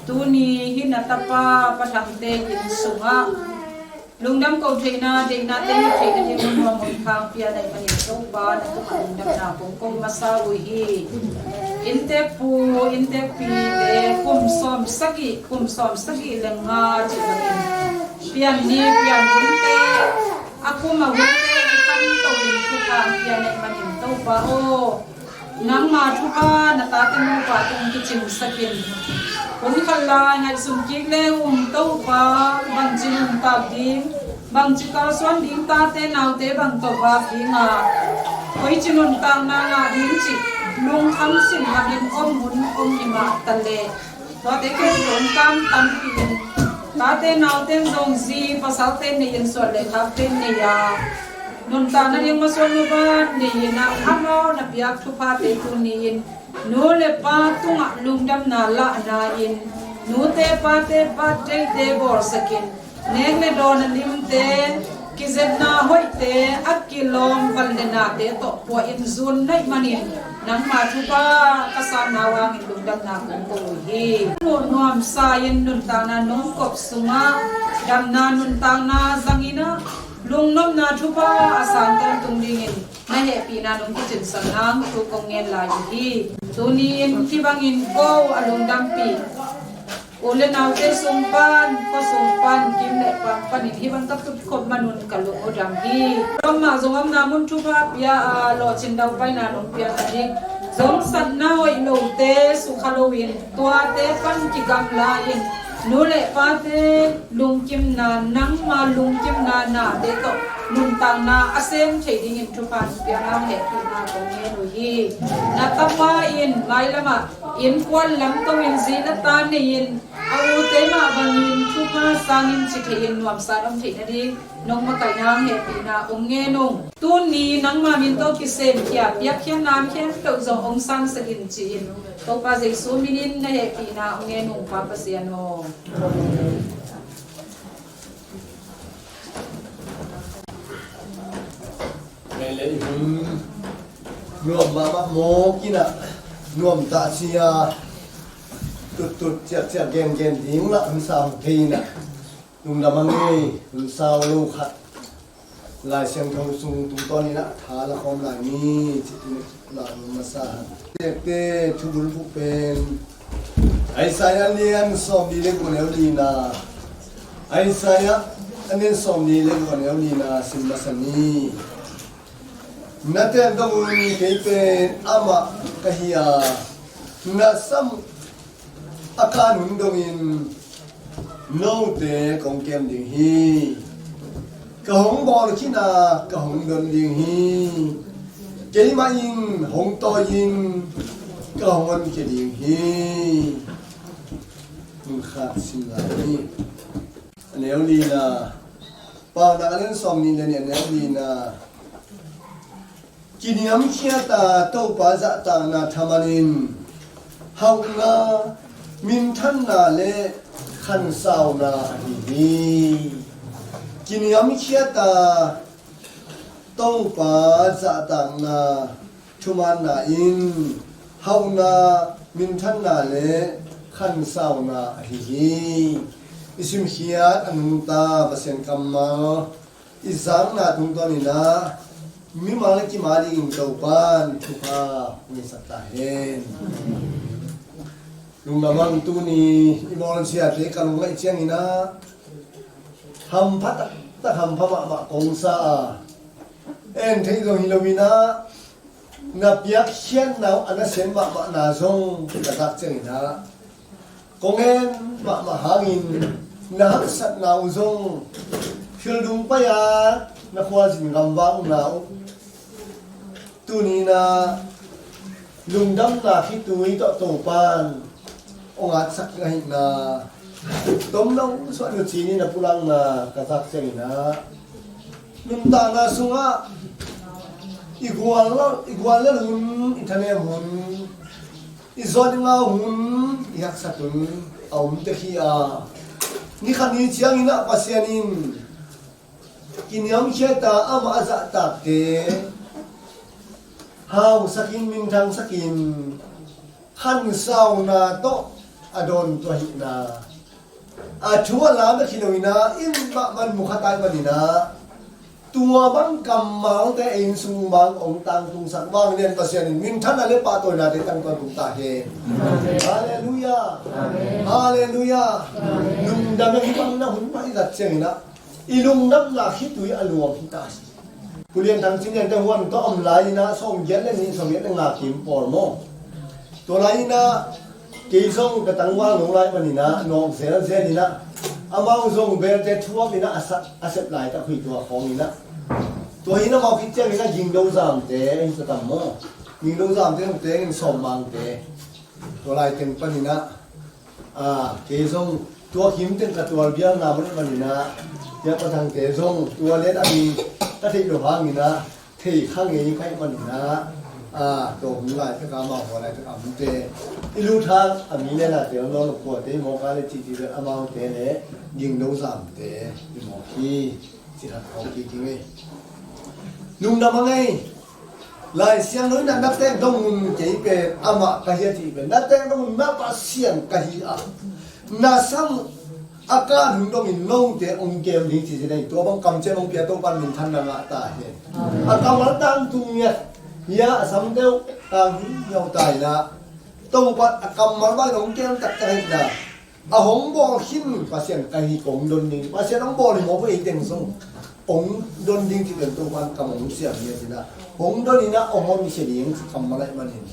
tuni hih na tapa Pa Thangte inn sungah lungdam ko theihna, deihnate hih theihna ding uh nuam hun khang pia na hih manin Topa na tungah lungdamna kong ko masa uh hi. Innteekpu, innteekpite kum sawm sagih, kum sawm sagih le nga cih bangin pian ni pian hunte, a kum a hunte i khanto in thupha pia na hih manin Topa aw, nangma thupha na tate nupa tung kicingsak in, hun khat lai ngaihsun kik le um Topa, bangci nuntak ding, bangci kalsuan ding, tate naute bang tawh vak ding a, koici nuntakna ngah ding cih lungkham sin hangin om hun om hi mah ta leh, tuate khempeuh in kam tampi in, tate naute zong zi pasalte nei in, suan le khakte nei a, nuntakna ding masuan nupa nei in a, amau na piak thuphate tuni in nu le pa tungah lungdamna lahna in, nute pate birthday-te bawlsak in, nek le dawn a limte, kizetna hoihte, a kilawm van le nate tawh pua in zun na hih manin nangma thupha ka sanna uh hangin lungdamna kong ko uh hi. Muh nuamsa in nuntakna nungkop sungah damna nuntakna zang in a, lungnopna thupha a san tawntung dingin na hehpihna nong kicingsak nang thu kong ngen lai uh hi. Tuni in hih bangin ko a lungdampih u le naute sung pan, khua sung pan, kim le pam panin hih bang ka tutkhop man un ka lung uh dam hi. Amah zong omna mun thupha pia a, lawhcin daupaina nong piak a ding, zongsatna hoih lote sukha loin tuate pan kigamla in, nu le pate lungkimna, nangma lungkimna nate tawh nuntakna a sem thei dingin thupha nong piak nang hehpihna kong ngen uh hi. Na tapa in mailamah innkuan lamto in zi le ta nei in, a ute mah bangin thupha sangin ci thei in nuamsa in om theih nading nong makaih nang hehpihna ong ngen ung. Tuni nangma min tawh kisem khia piakkhiatna khempeuh zong ong sangsak in ci-in Topa Jesu minin na hehpihna ong ngen ung, Pa Pasian aw. Nuam mahmah mawk in ah, nuam tah cia tuttut ciakciak gengen ding lah hun sau thei in ah, lungdam a ngei, hun sau lo khat Lai Siangtho sung tungtawn in ah tha la khawm lai ni, ci-in la hun masa han. Tekte thubul phuh pen Isaiah lian sawmli le guk, a neu lina. Isaiah a lian sawmli le guk, a neu lina sim masa ni. Na tendong un, kei pen amah ka hi a, na sam a kan hun dongin note kong kem ding hi. Ka hong bawl khin a, ka hong don ding hi. Keimah in hong tawi in, ka hong honkhia ding hi. Hun khat sim lai ni. A neu lina. Paunak a lian sawmnih le nih, a neu lina. Kiniamkhiat a Topa zahtakna thaman in hauhna, minthanna le khansauna ahi hi. Kiniamkhiat a Topa zahtakna thumaanna in hauhna, minthanna le khansauna ahi hi. I simkhiat a nungta Pasian kammal i zakna tungtawn in ah mimal kimat dingin Topa'n thupha hong ngetsak ta hen. Lungdam ang. Tuni i bawlsiate ka lungngaih ciangin ah hampha taktak, hampha mahmah kong sa a, en theih zong hi lo in ah, na piakkhiatna uh a nasem mahmahna zong ka zak ciangin ah, kong en mahmah hangin na haksatna uh zong, thil dung pai-a na khualzin gamvakna uh, tuni in ah lungdamna khitui tawh Topa'n hong ngetsak ahihna, tomno suah nucin in na pulakna ka zak ciangin ah, nuntakna sungah i guallel, i guallel hun, i thanem hun, i zuan i ngau hun, i haksat hun a om tek hi a, ni khat ni ciangin ah Pasian in kiniamkhiat a amah a zahtakte Hausakin, minthangsakin, khansauna tawh a dawn tua hihna, a thu a lam a khilo ina in mahmah mukha tai panina, tua bang kammalte ei inn sung bang ong tangtungsak vang lian Pasian in minthanna le pahtawinate tangtun tung ta hen. Halleluiah. Halleluiah. Lungdam e, hih bang na hun mah i zat ciangina i lungdamna khitui a luang hi ta hi. Pu Lian Thang Cin Lian te huan tawh om lai ina sawmgiat le nih sawmgiat le nga kim pawl maw? Tua lai ina kei zong ka tangval nung lai panina nawk zelzel ina amau zong belte thuap ina a sep laitak hui tua khawng ina. Tua hi ina mau khit ciang ina Gingdo Zamte ahi sa tam maw? Gingdo Zamte hong tengin Sawm Mangte. Tua lai teng panina kei zong tua kim teng ka tual biakna man manina, tia Pa Thangte zong tua let a mi ka theih lo hangina thei kha ngei kha ih manina, tua hun lai taka amau hua lai taka amte i lut hang a mi le nate hong nawn lo kuate i mawk a le cihcih le amaute le Gingdo Zamte i mawk hi. Ci khat khawng kiki ngei. Lungdam a ngei. Lai Siangtho in a na tek dong un kei pen amah ka hi a cih pen na tek dong un na Pasian ka hi a, na sam a kan hun dongin note ong kem ding ci ci nei. Tua bang kamciam ong pia Topan minthanna ngah ta hen. A kammal tangtung ngiat hia a sam deuh tang hi hiau ta hi na. Topan a kammal bang ong kem taktak hi na. A hong bawl khin Pasian ka hi kong don ding. Pasian hong bawl hi mawk ei teng zong hong don ding ci pen Topan kam hong siam hi a cina hong don ina hong hon sia ding ci kam malai manin.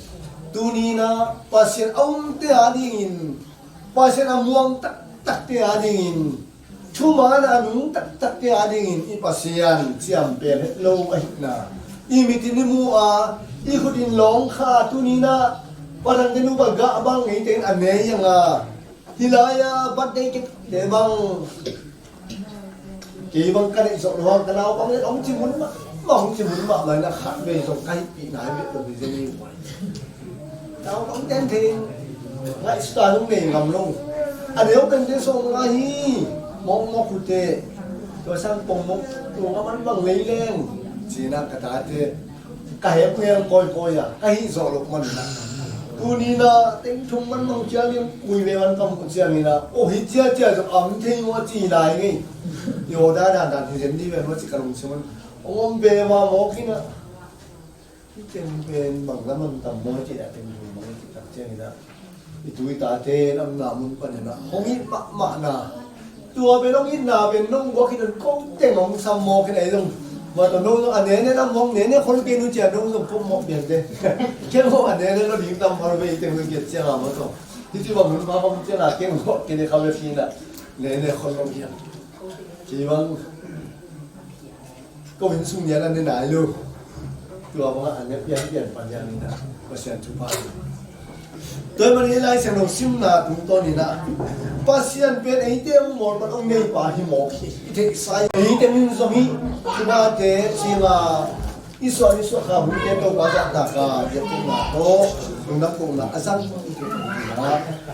Tuni ina Pasian a umte a dingin, Pasian a muang taktakte a dingin, thuman a nung taktakte a dingin i Pasian ciam pel het lo ahihna i mitin i mu a, i khutin lawng kha. Tuni ina Pa Thangte nupa gah bang ei teng a nei ang a. Hih lai-a birthday cake te bang kei bang ka neih zawh lo hang ka naupang le hong ci mun mahmah, hong ci mun mahmah ina khat vei zong ka hihpihna hi bek lo hi zen hi uai. Naupang ten thei in ngaihsutna hong nei ngam lo. A neu pente sawm nga hi. Mawkmawk hute. Tua sang pongmawk tua nga man bang lei leng cina ka tate ka hep ngial kawikawi a ka hih zawh loh man ina. Tuni ina teng thum man mang ciangin kui ve man ka muh ciangina aw hi ciacia zong am thei maw a ci lai ngei. I aw dandan dan hi zen dih ve maw ci ka lungsim man. Aw om ve ma mawk ina. Hi teng pen bang lam an tam maw ci a teng thum mang ci tak ciangina. I tu i tate lamna mun panina hong it mahmahna. Tua pen hong itna pen nong guak hi don ko teng hong sam mawk hi na ei zong. Tua tawh nong zong a nene lam hong nene khol kei nu cia nong zong ko mawk bian te. Keng hong a nene lo ding tam phar ve i teng zong kiat ciang a maw tawh. Hih ci bang hun pha bang ciang a keng hong kene kha ve hi na. Nene khol lo hian. Ci bang ko inn sung nial an ne nai lo. Tua bangah an ne pianpian pan hian ina Pasian thupha. Tua hi manin Lai Siangtho simna tungtawn ina Pasian pen eite hong mawl pan hong neipa hi mawk hi. I theihsa hi. Eite min zong hi thupate cima i suah i suah kha hunte Topa zahtaka biakpukna tawh lungdam kohna a zang i theih ina.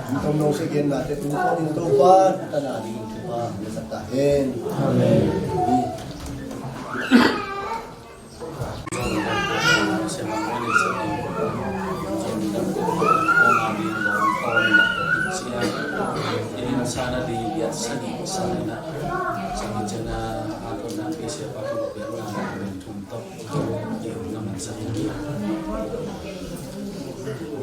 Hong tom no se gennate tungtawn in Topa tana dingin thupha hong sak ta hen. Amen.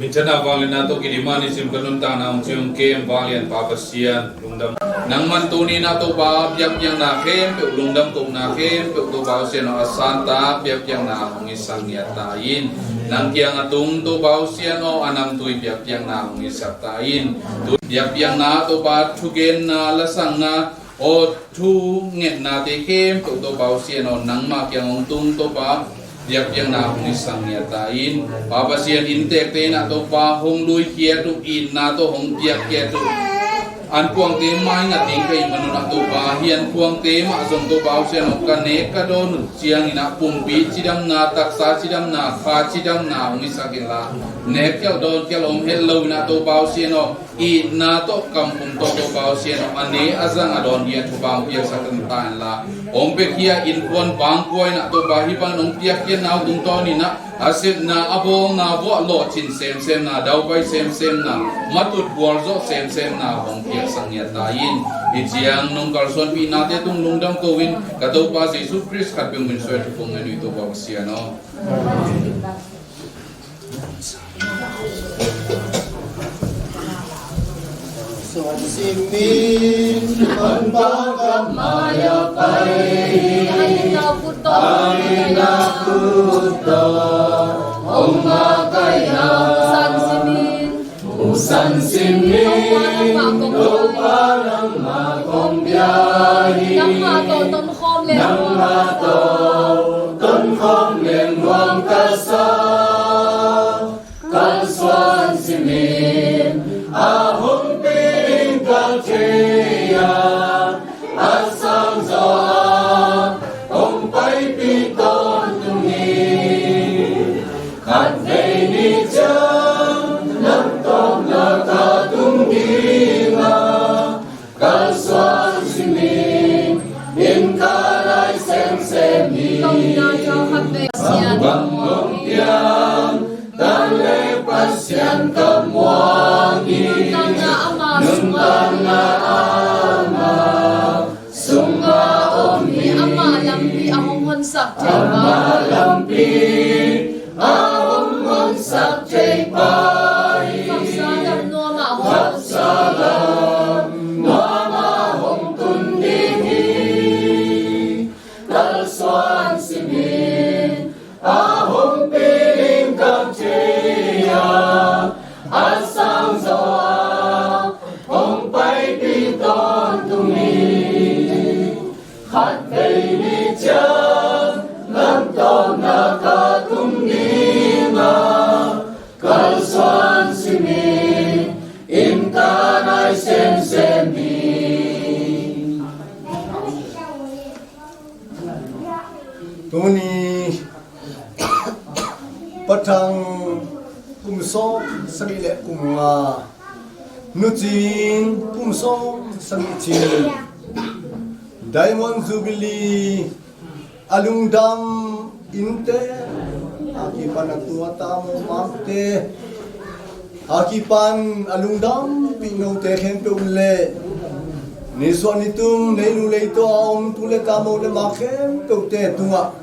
Minthanna vangliatna tawh kidim a nisim ka nuntakna hong ciong kem vanglian Pa Pasian lungdam. Nangman tuni-in ah Topa biakpiakna khempeuh, lungdam kohna khempeuh Topa Pasian aw, a santak biakpiakna hong hisak ngiat ta in. Nang kiang a tung Topa Pasian aw, a namtui biakpiakna hong hisak ta in. Tu biakpiakna Topa thugenna, lasakna aw, thu ngetnate khempeuh Topa Pasian aw, nangmah kiang hong tung Topa biakpiakna hong hisak ngiat ta in. Pa Pasian, inntekte in ah Topa hong luikhiat uh, itna tawh hong piakkhiat uh. Ankuangte maingat ding ka hih manun ah Topa, hih ankuangte mah zong Topa Pasian aw, ka nek ka dawn uh ciangin ah pumpi cidamna, taksa cidamna, kha cidamna hong hisak inla, nekkhialh dawnkhialh om het lo in ah Topa Pasian aw, itna tawh, kamkhum tawh Topa Pasian aw, a ne a zang a dawn dingin thupha hong piaksak ta inla, hong piakhia innkuan bangkua in ah Topa hih bangin hong piakhia na uh tungtawn in ah a sepna, a bawlna, vuah lawhcin semsemna, daupai semsemna, matut gualzawh semsemna hong piaksak ngiat ta in. Hih ciang nong kalsuanpihnate tung lungdam ko-in ka Topa Jesu Khrist khat peuh min suai thu kong ngen uh hi, Topa Pasian aw. Suan simin, pan pa ka mai-ah pai, a inn ah kut tawh, a inn ah kut tawh hong makaih a. Suan simin, Hong sang simin, Topa nangmah kong bia hi. Nangmah tawh tonkhawm leng, nangmah tawh tonkhawm leng nuam ka sa. Kalsuan simin, a hong piling ka thei a, a sang zaw a hong paipih tawntung hi. Khatvei ni ciang lamtawmna ka tung ding a, kalsuan simin, inn ka nai semsem hi. Bang hong piang, tan le Pasian ka muang hi. Nuntakna amah sungah, nuntakna amah sungah om hi. Amah lampi a hong honsak thei pa, amah lampi a hong honsak thei pa hi. Khapsa lam nuam a hong, khapsa lam nuam a hong tun ding hi. Kalsuan simin, a hong piling ka thei a, a sang zaw a hong paipih tawntung hi. Khatvei ni ciang lamtawmna ka tung ding a, kalsuan simin, inn ka nai semsem hi. Tuni Pa Thang kum sawm sagih le kum nga, Nu Cin kum sawm sagih cin, Diamond Jubilee a lungdam innte, a kipan a tua tamo makte, a kipan a lungdampih note khempeuh le, nisuah nitum neinu leitaw a om tu le tamo le mak khempeuhte tungah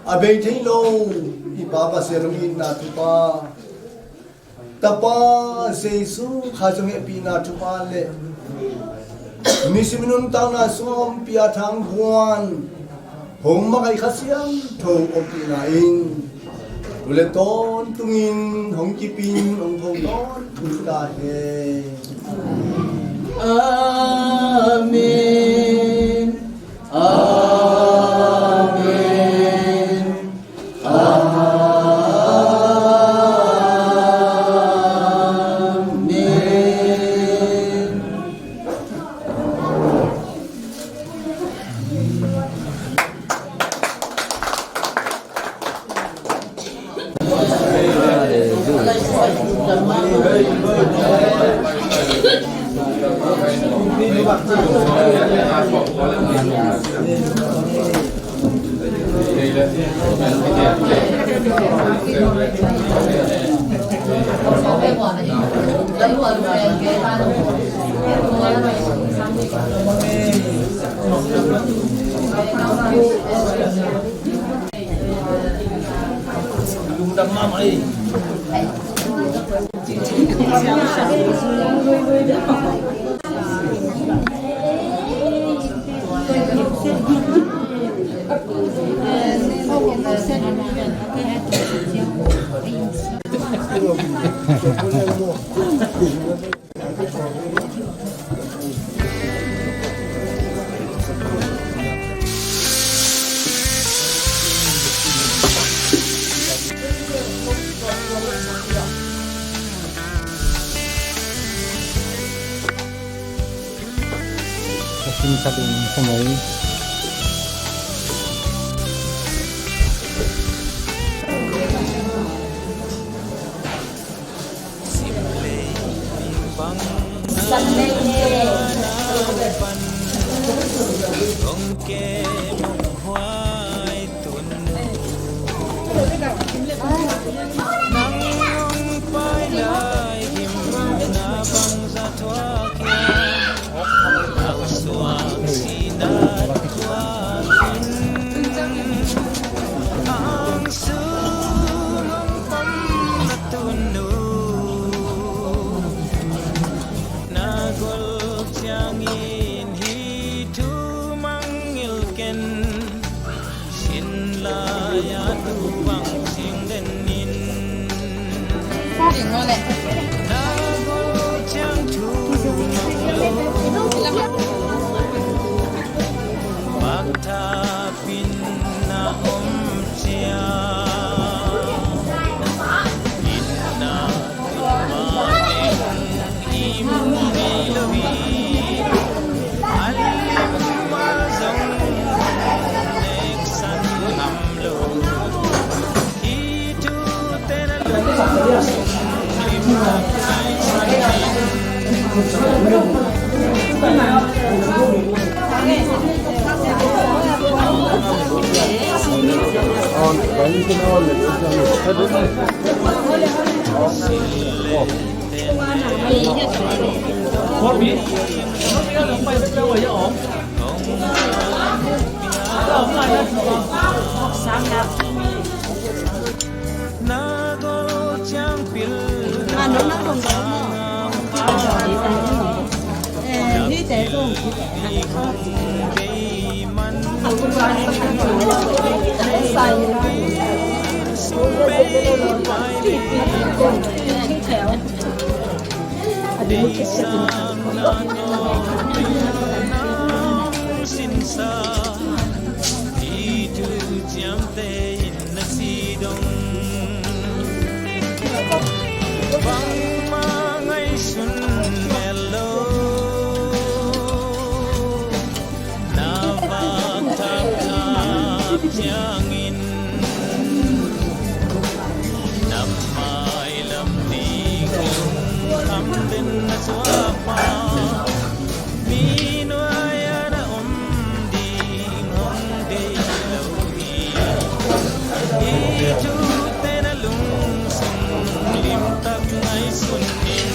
a bei thei lo i Pa Pasian hong itna thupha, Tapa Jesu Khazih hehpihna thupha le, nisim nuntakna sungah ompih a thanghuan hong makaih Kha Siangtho ompihna in tu le tawntungin hong kipin hong tho tawntung ta hen. Amen. Amen. Amen. Ke muh huai tun nang hong pai lai himna bangzah thuak hiam? Suak sihna thuak in ang sung hong pom na tun uh. Na gol ciangin hih thu mangngilh ken. Sin lai-a tu bang cing den in. Na gol ciang thu mangngilh. Bak thapin na om ciang. Inna Sinsa i tu ciamte in na si dong. Bangmah ngaihsun mel lo. Na vak thak thak ciangin na mailam ding lungkham den na suak pah. Mi nuai-ah na om ding hong deih lo hi. Hih thute na lungsung limtak ngaihsun in.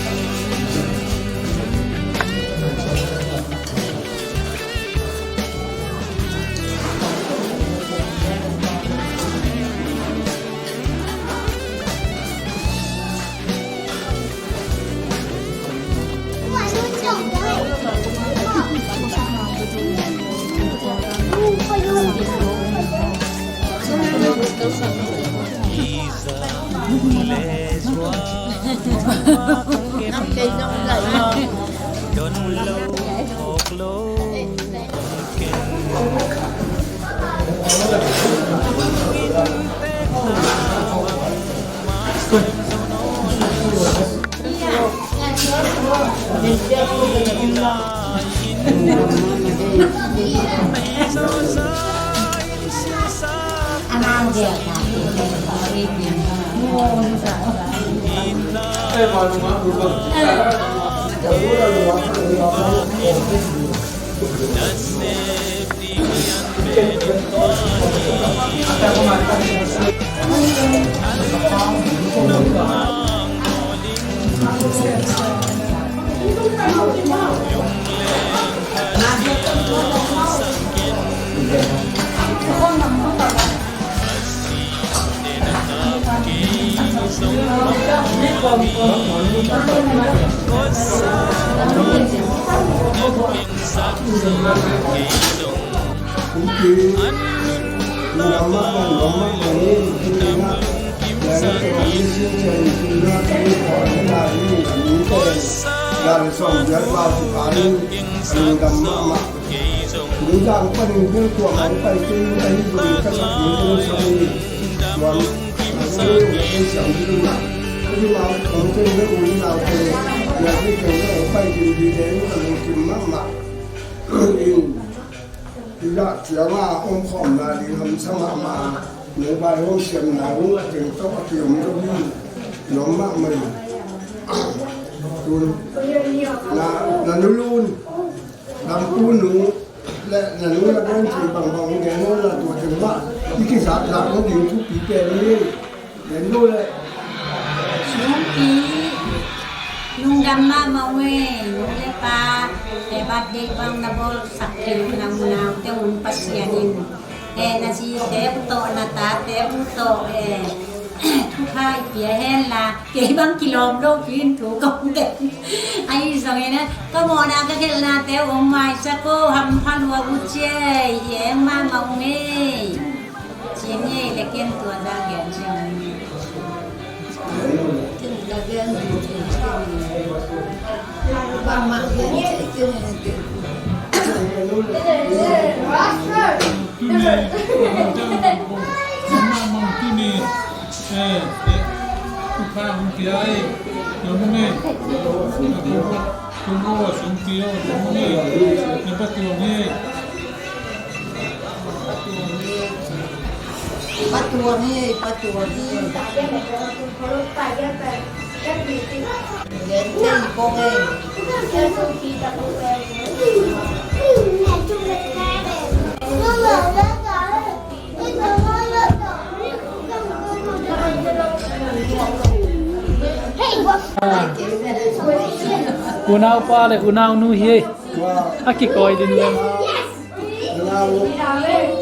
Lungdam panin bil kuamah hong pai kei in, ahi zongin ka sak ding hong sam in. Tuan, na ka lungdam hong siam ding in ah, ka lungdam hong pai kei in, na ui nau te, na ui kei in hong pai ding ding in, ka lungkim mahmah in. Hih zah ciangah omkhawmna ding hamsa mahmah. Mobile hong siamna uh a teng tawh a kiom zo hi. Nuam mahmah in. Tun na, na nu Lun, Lampu nu, Le na nu na gen cih bangbang hong gen un la, tua teng mah i kizahzah lo ding thupi pen hi. Gen lo le. Nungpi, lungdam mahmah uh e, nu le pa, e, birthday bang na bawlsak theih na unaute un Pasian in, e, na zite uh tawh, na tate uh tawh, e, thupha i pia hen la, kei bang kilawm lo pi in thu kong gen. Ahi zongin a, ka mawhna ka gelhnate uh hong maisak o, hampha lua uh ci e, i eng mahmah ung e. Ci ni e, le ken tua za gen ci ung e. Ken ka gen bangmah gen ci ken e. Tuni, tuni, eh, eh, thupha hong pia e, lawm ung e. Tung ko sung pia, lawm ung e. Patuang e. Patuang e, patuang e. Unaupa le unaunu hi. A kikawi din lem. Sana,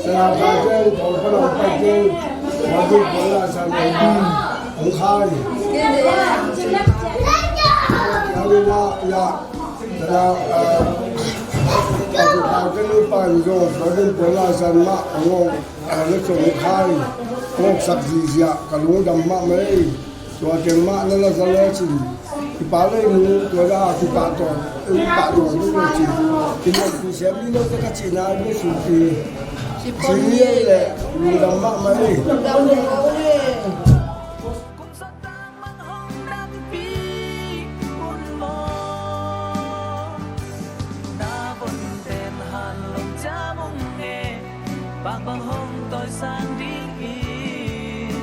sana pa ken, pa pa na pa ken, pa ken, pa na sana, hmm, ang kai. Ang na, ya, sana, ah, pa ken, pa ken, pa ken, pa na sana, ang, ah, na song kai. Ngawksak zizia, ka lungdam mahmah e. Tua teng mah na la za le cin. I pa le nu tua da kipah tawn, kipah tawn ding le cin. Kiniamkhiat siam ding lo te ka cihna i bia suk hi. Cin hi ei le, lungdam mahmah ei. Lungdam mahmah ei. Bang hong tawisang ding in,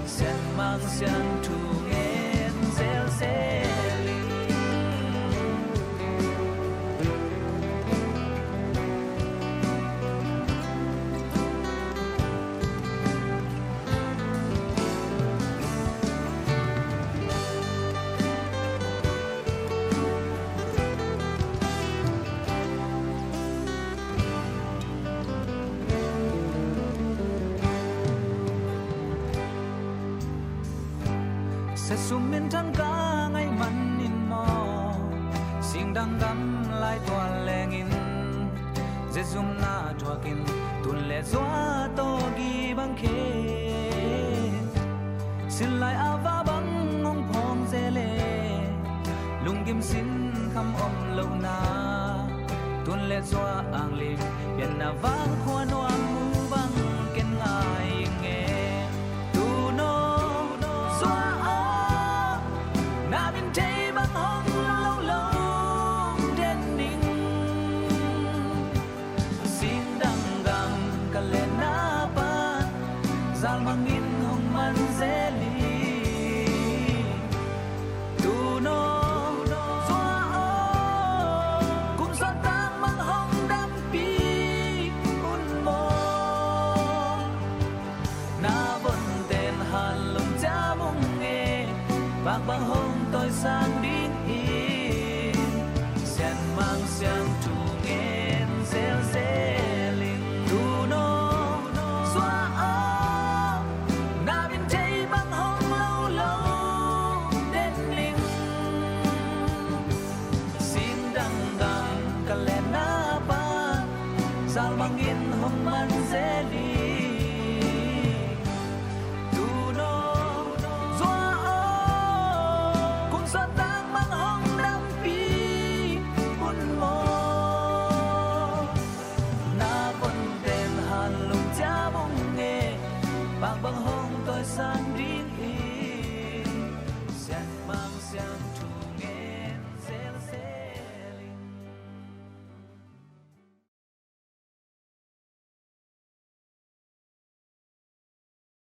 Siangmang Siangtho ngen zelzel in. Siasum minthang ka ngaih manin maw, singdang gam lai tual lengin, zezumna thuakin tun le zua tawh gibang khe. Sin lai a va bang hong phawng zel e, lunggim sinkham om lohna. Tun le zua ang lim pianna vang khua nuam mu bang ken ngai ing e. Tuno zua aw, na min thei bang hong lo lo den ning. Singdang gam ka lenna pan, zalmangin hong man zel hi. Tuno zua aw, kum suan tang bang hong dampi un maw. Na von ten han lum cia mung e, bak bang hong tawisang ding in, Siangmang Siangtho ngen zelzel in. Tuno zua aw, na min thei bang hong lo lo den ning. Singdang gam ka lenna pan, zalmangin hong man zel hi. Tuno zua aw, kum suan tang bang hong dampi un maw. Na von ten han lum cia mung e, bak bang hong tawisang ding hi.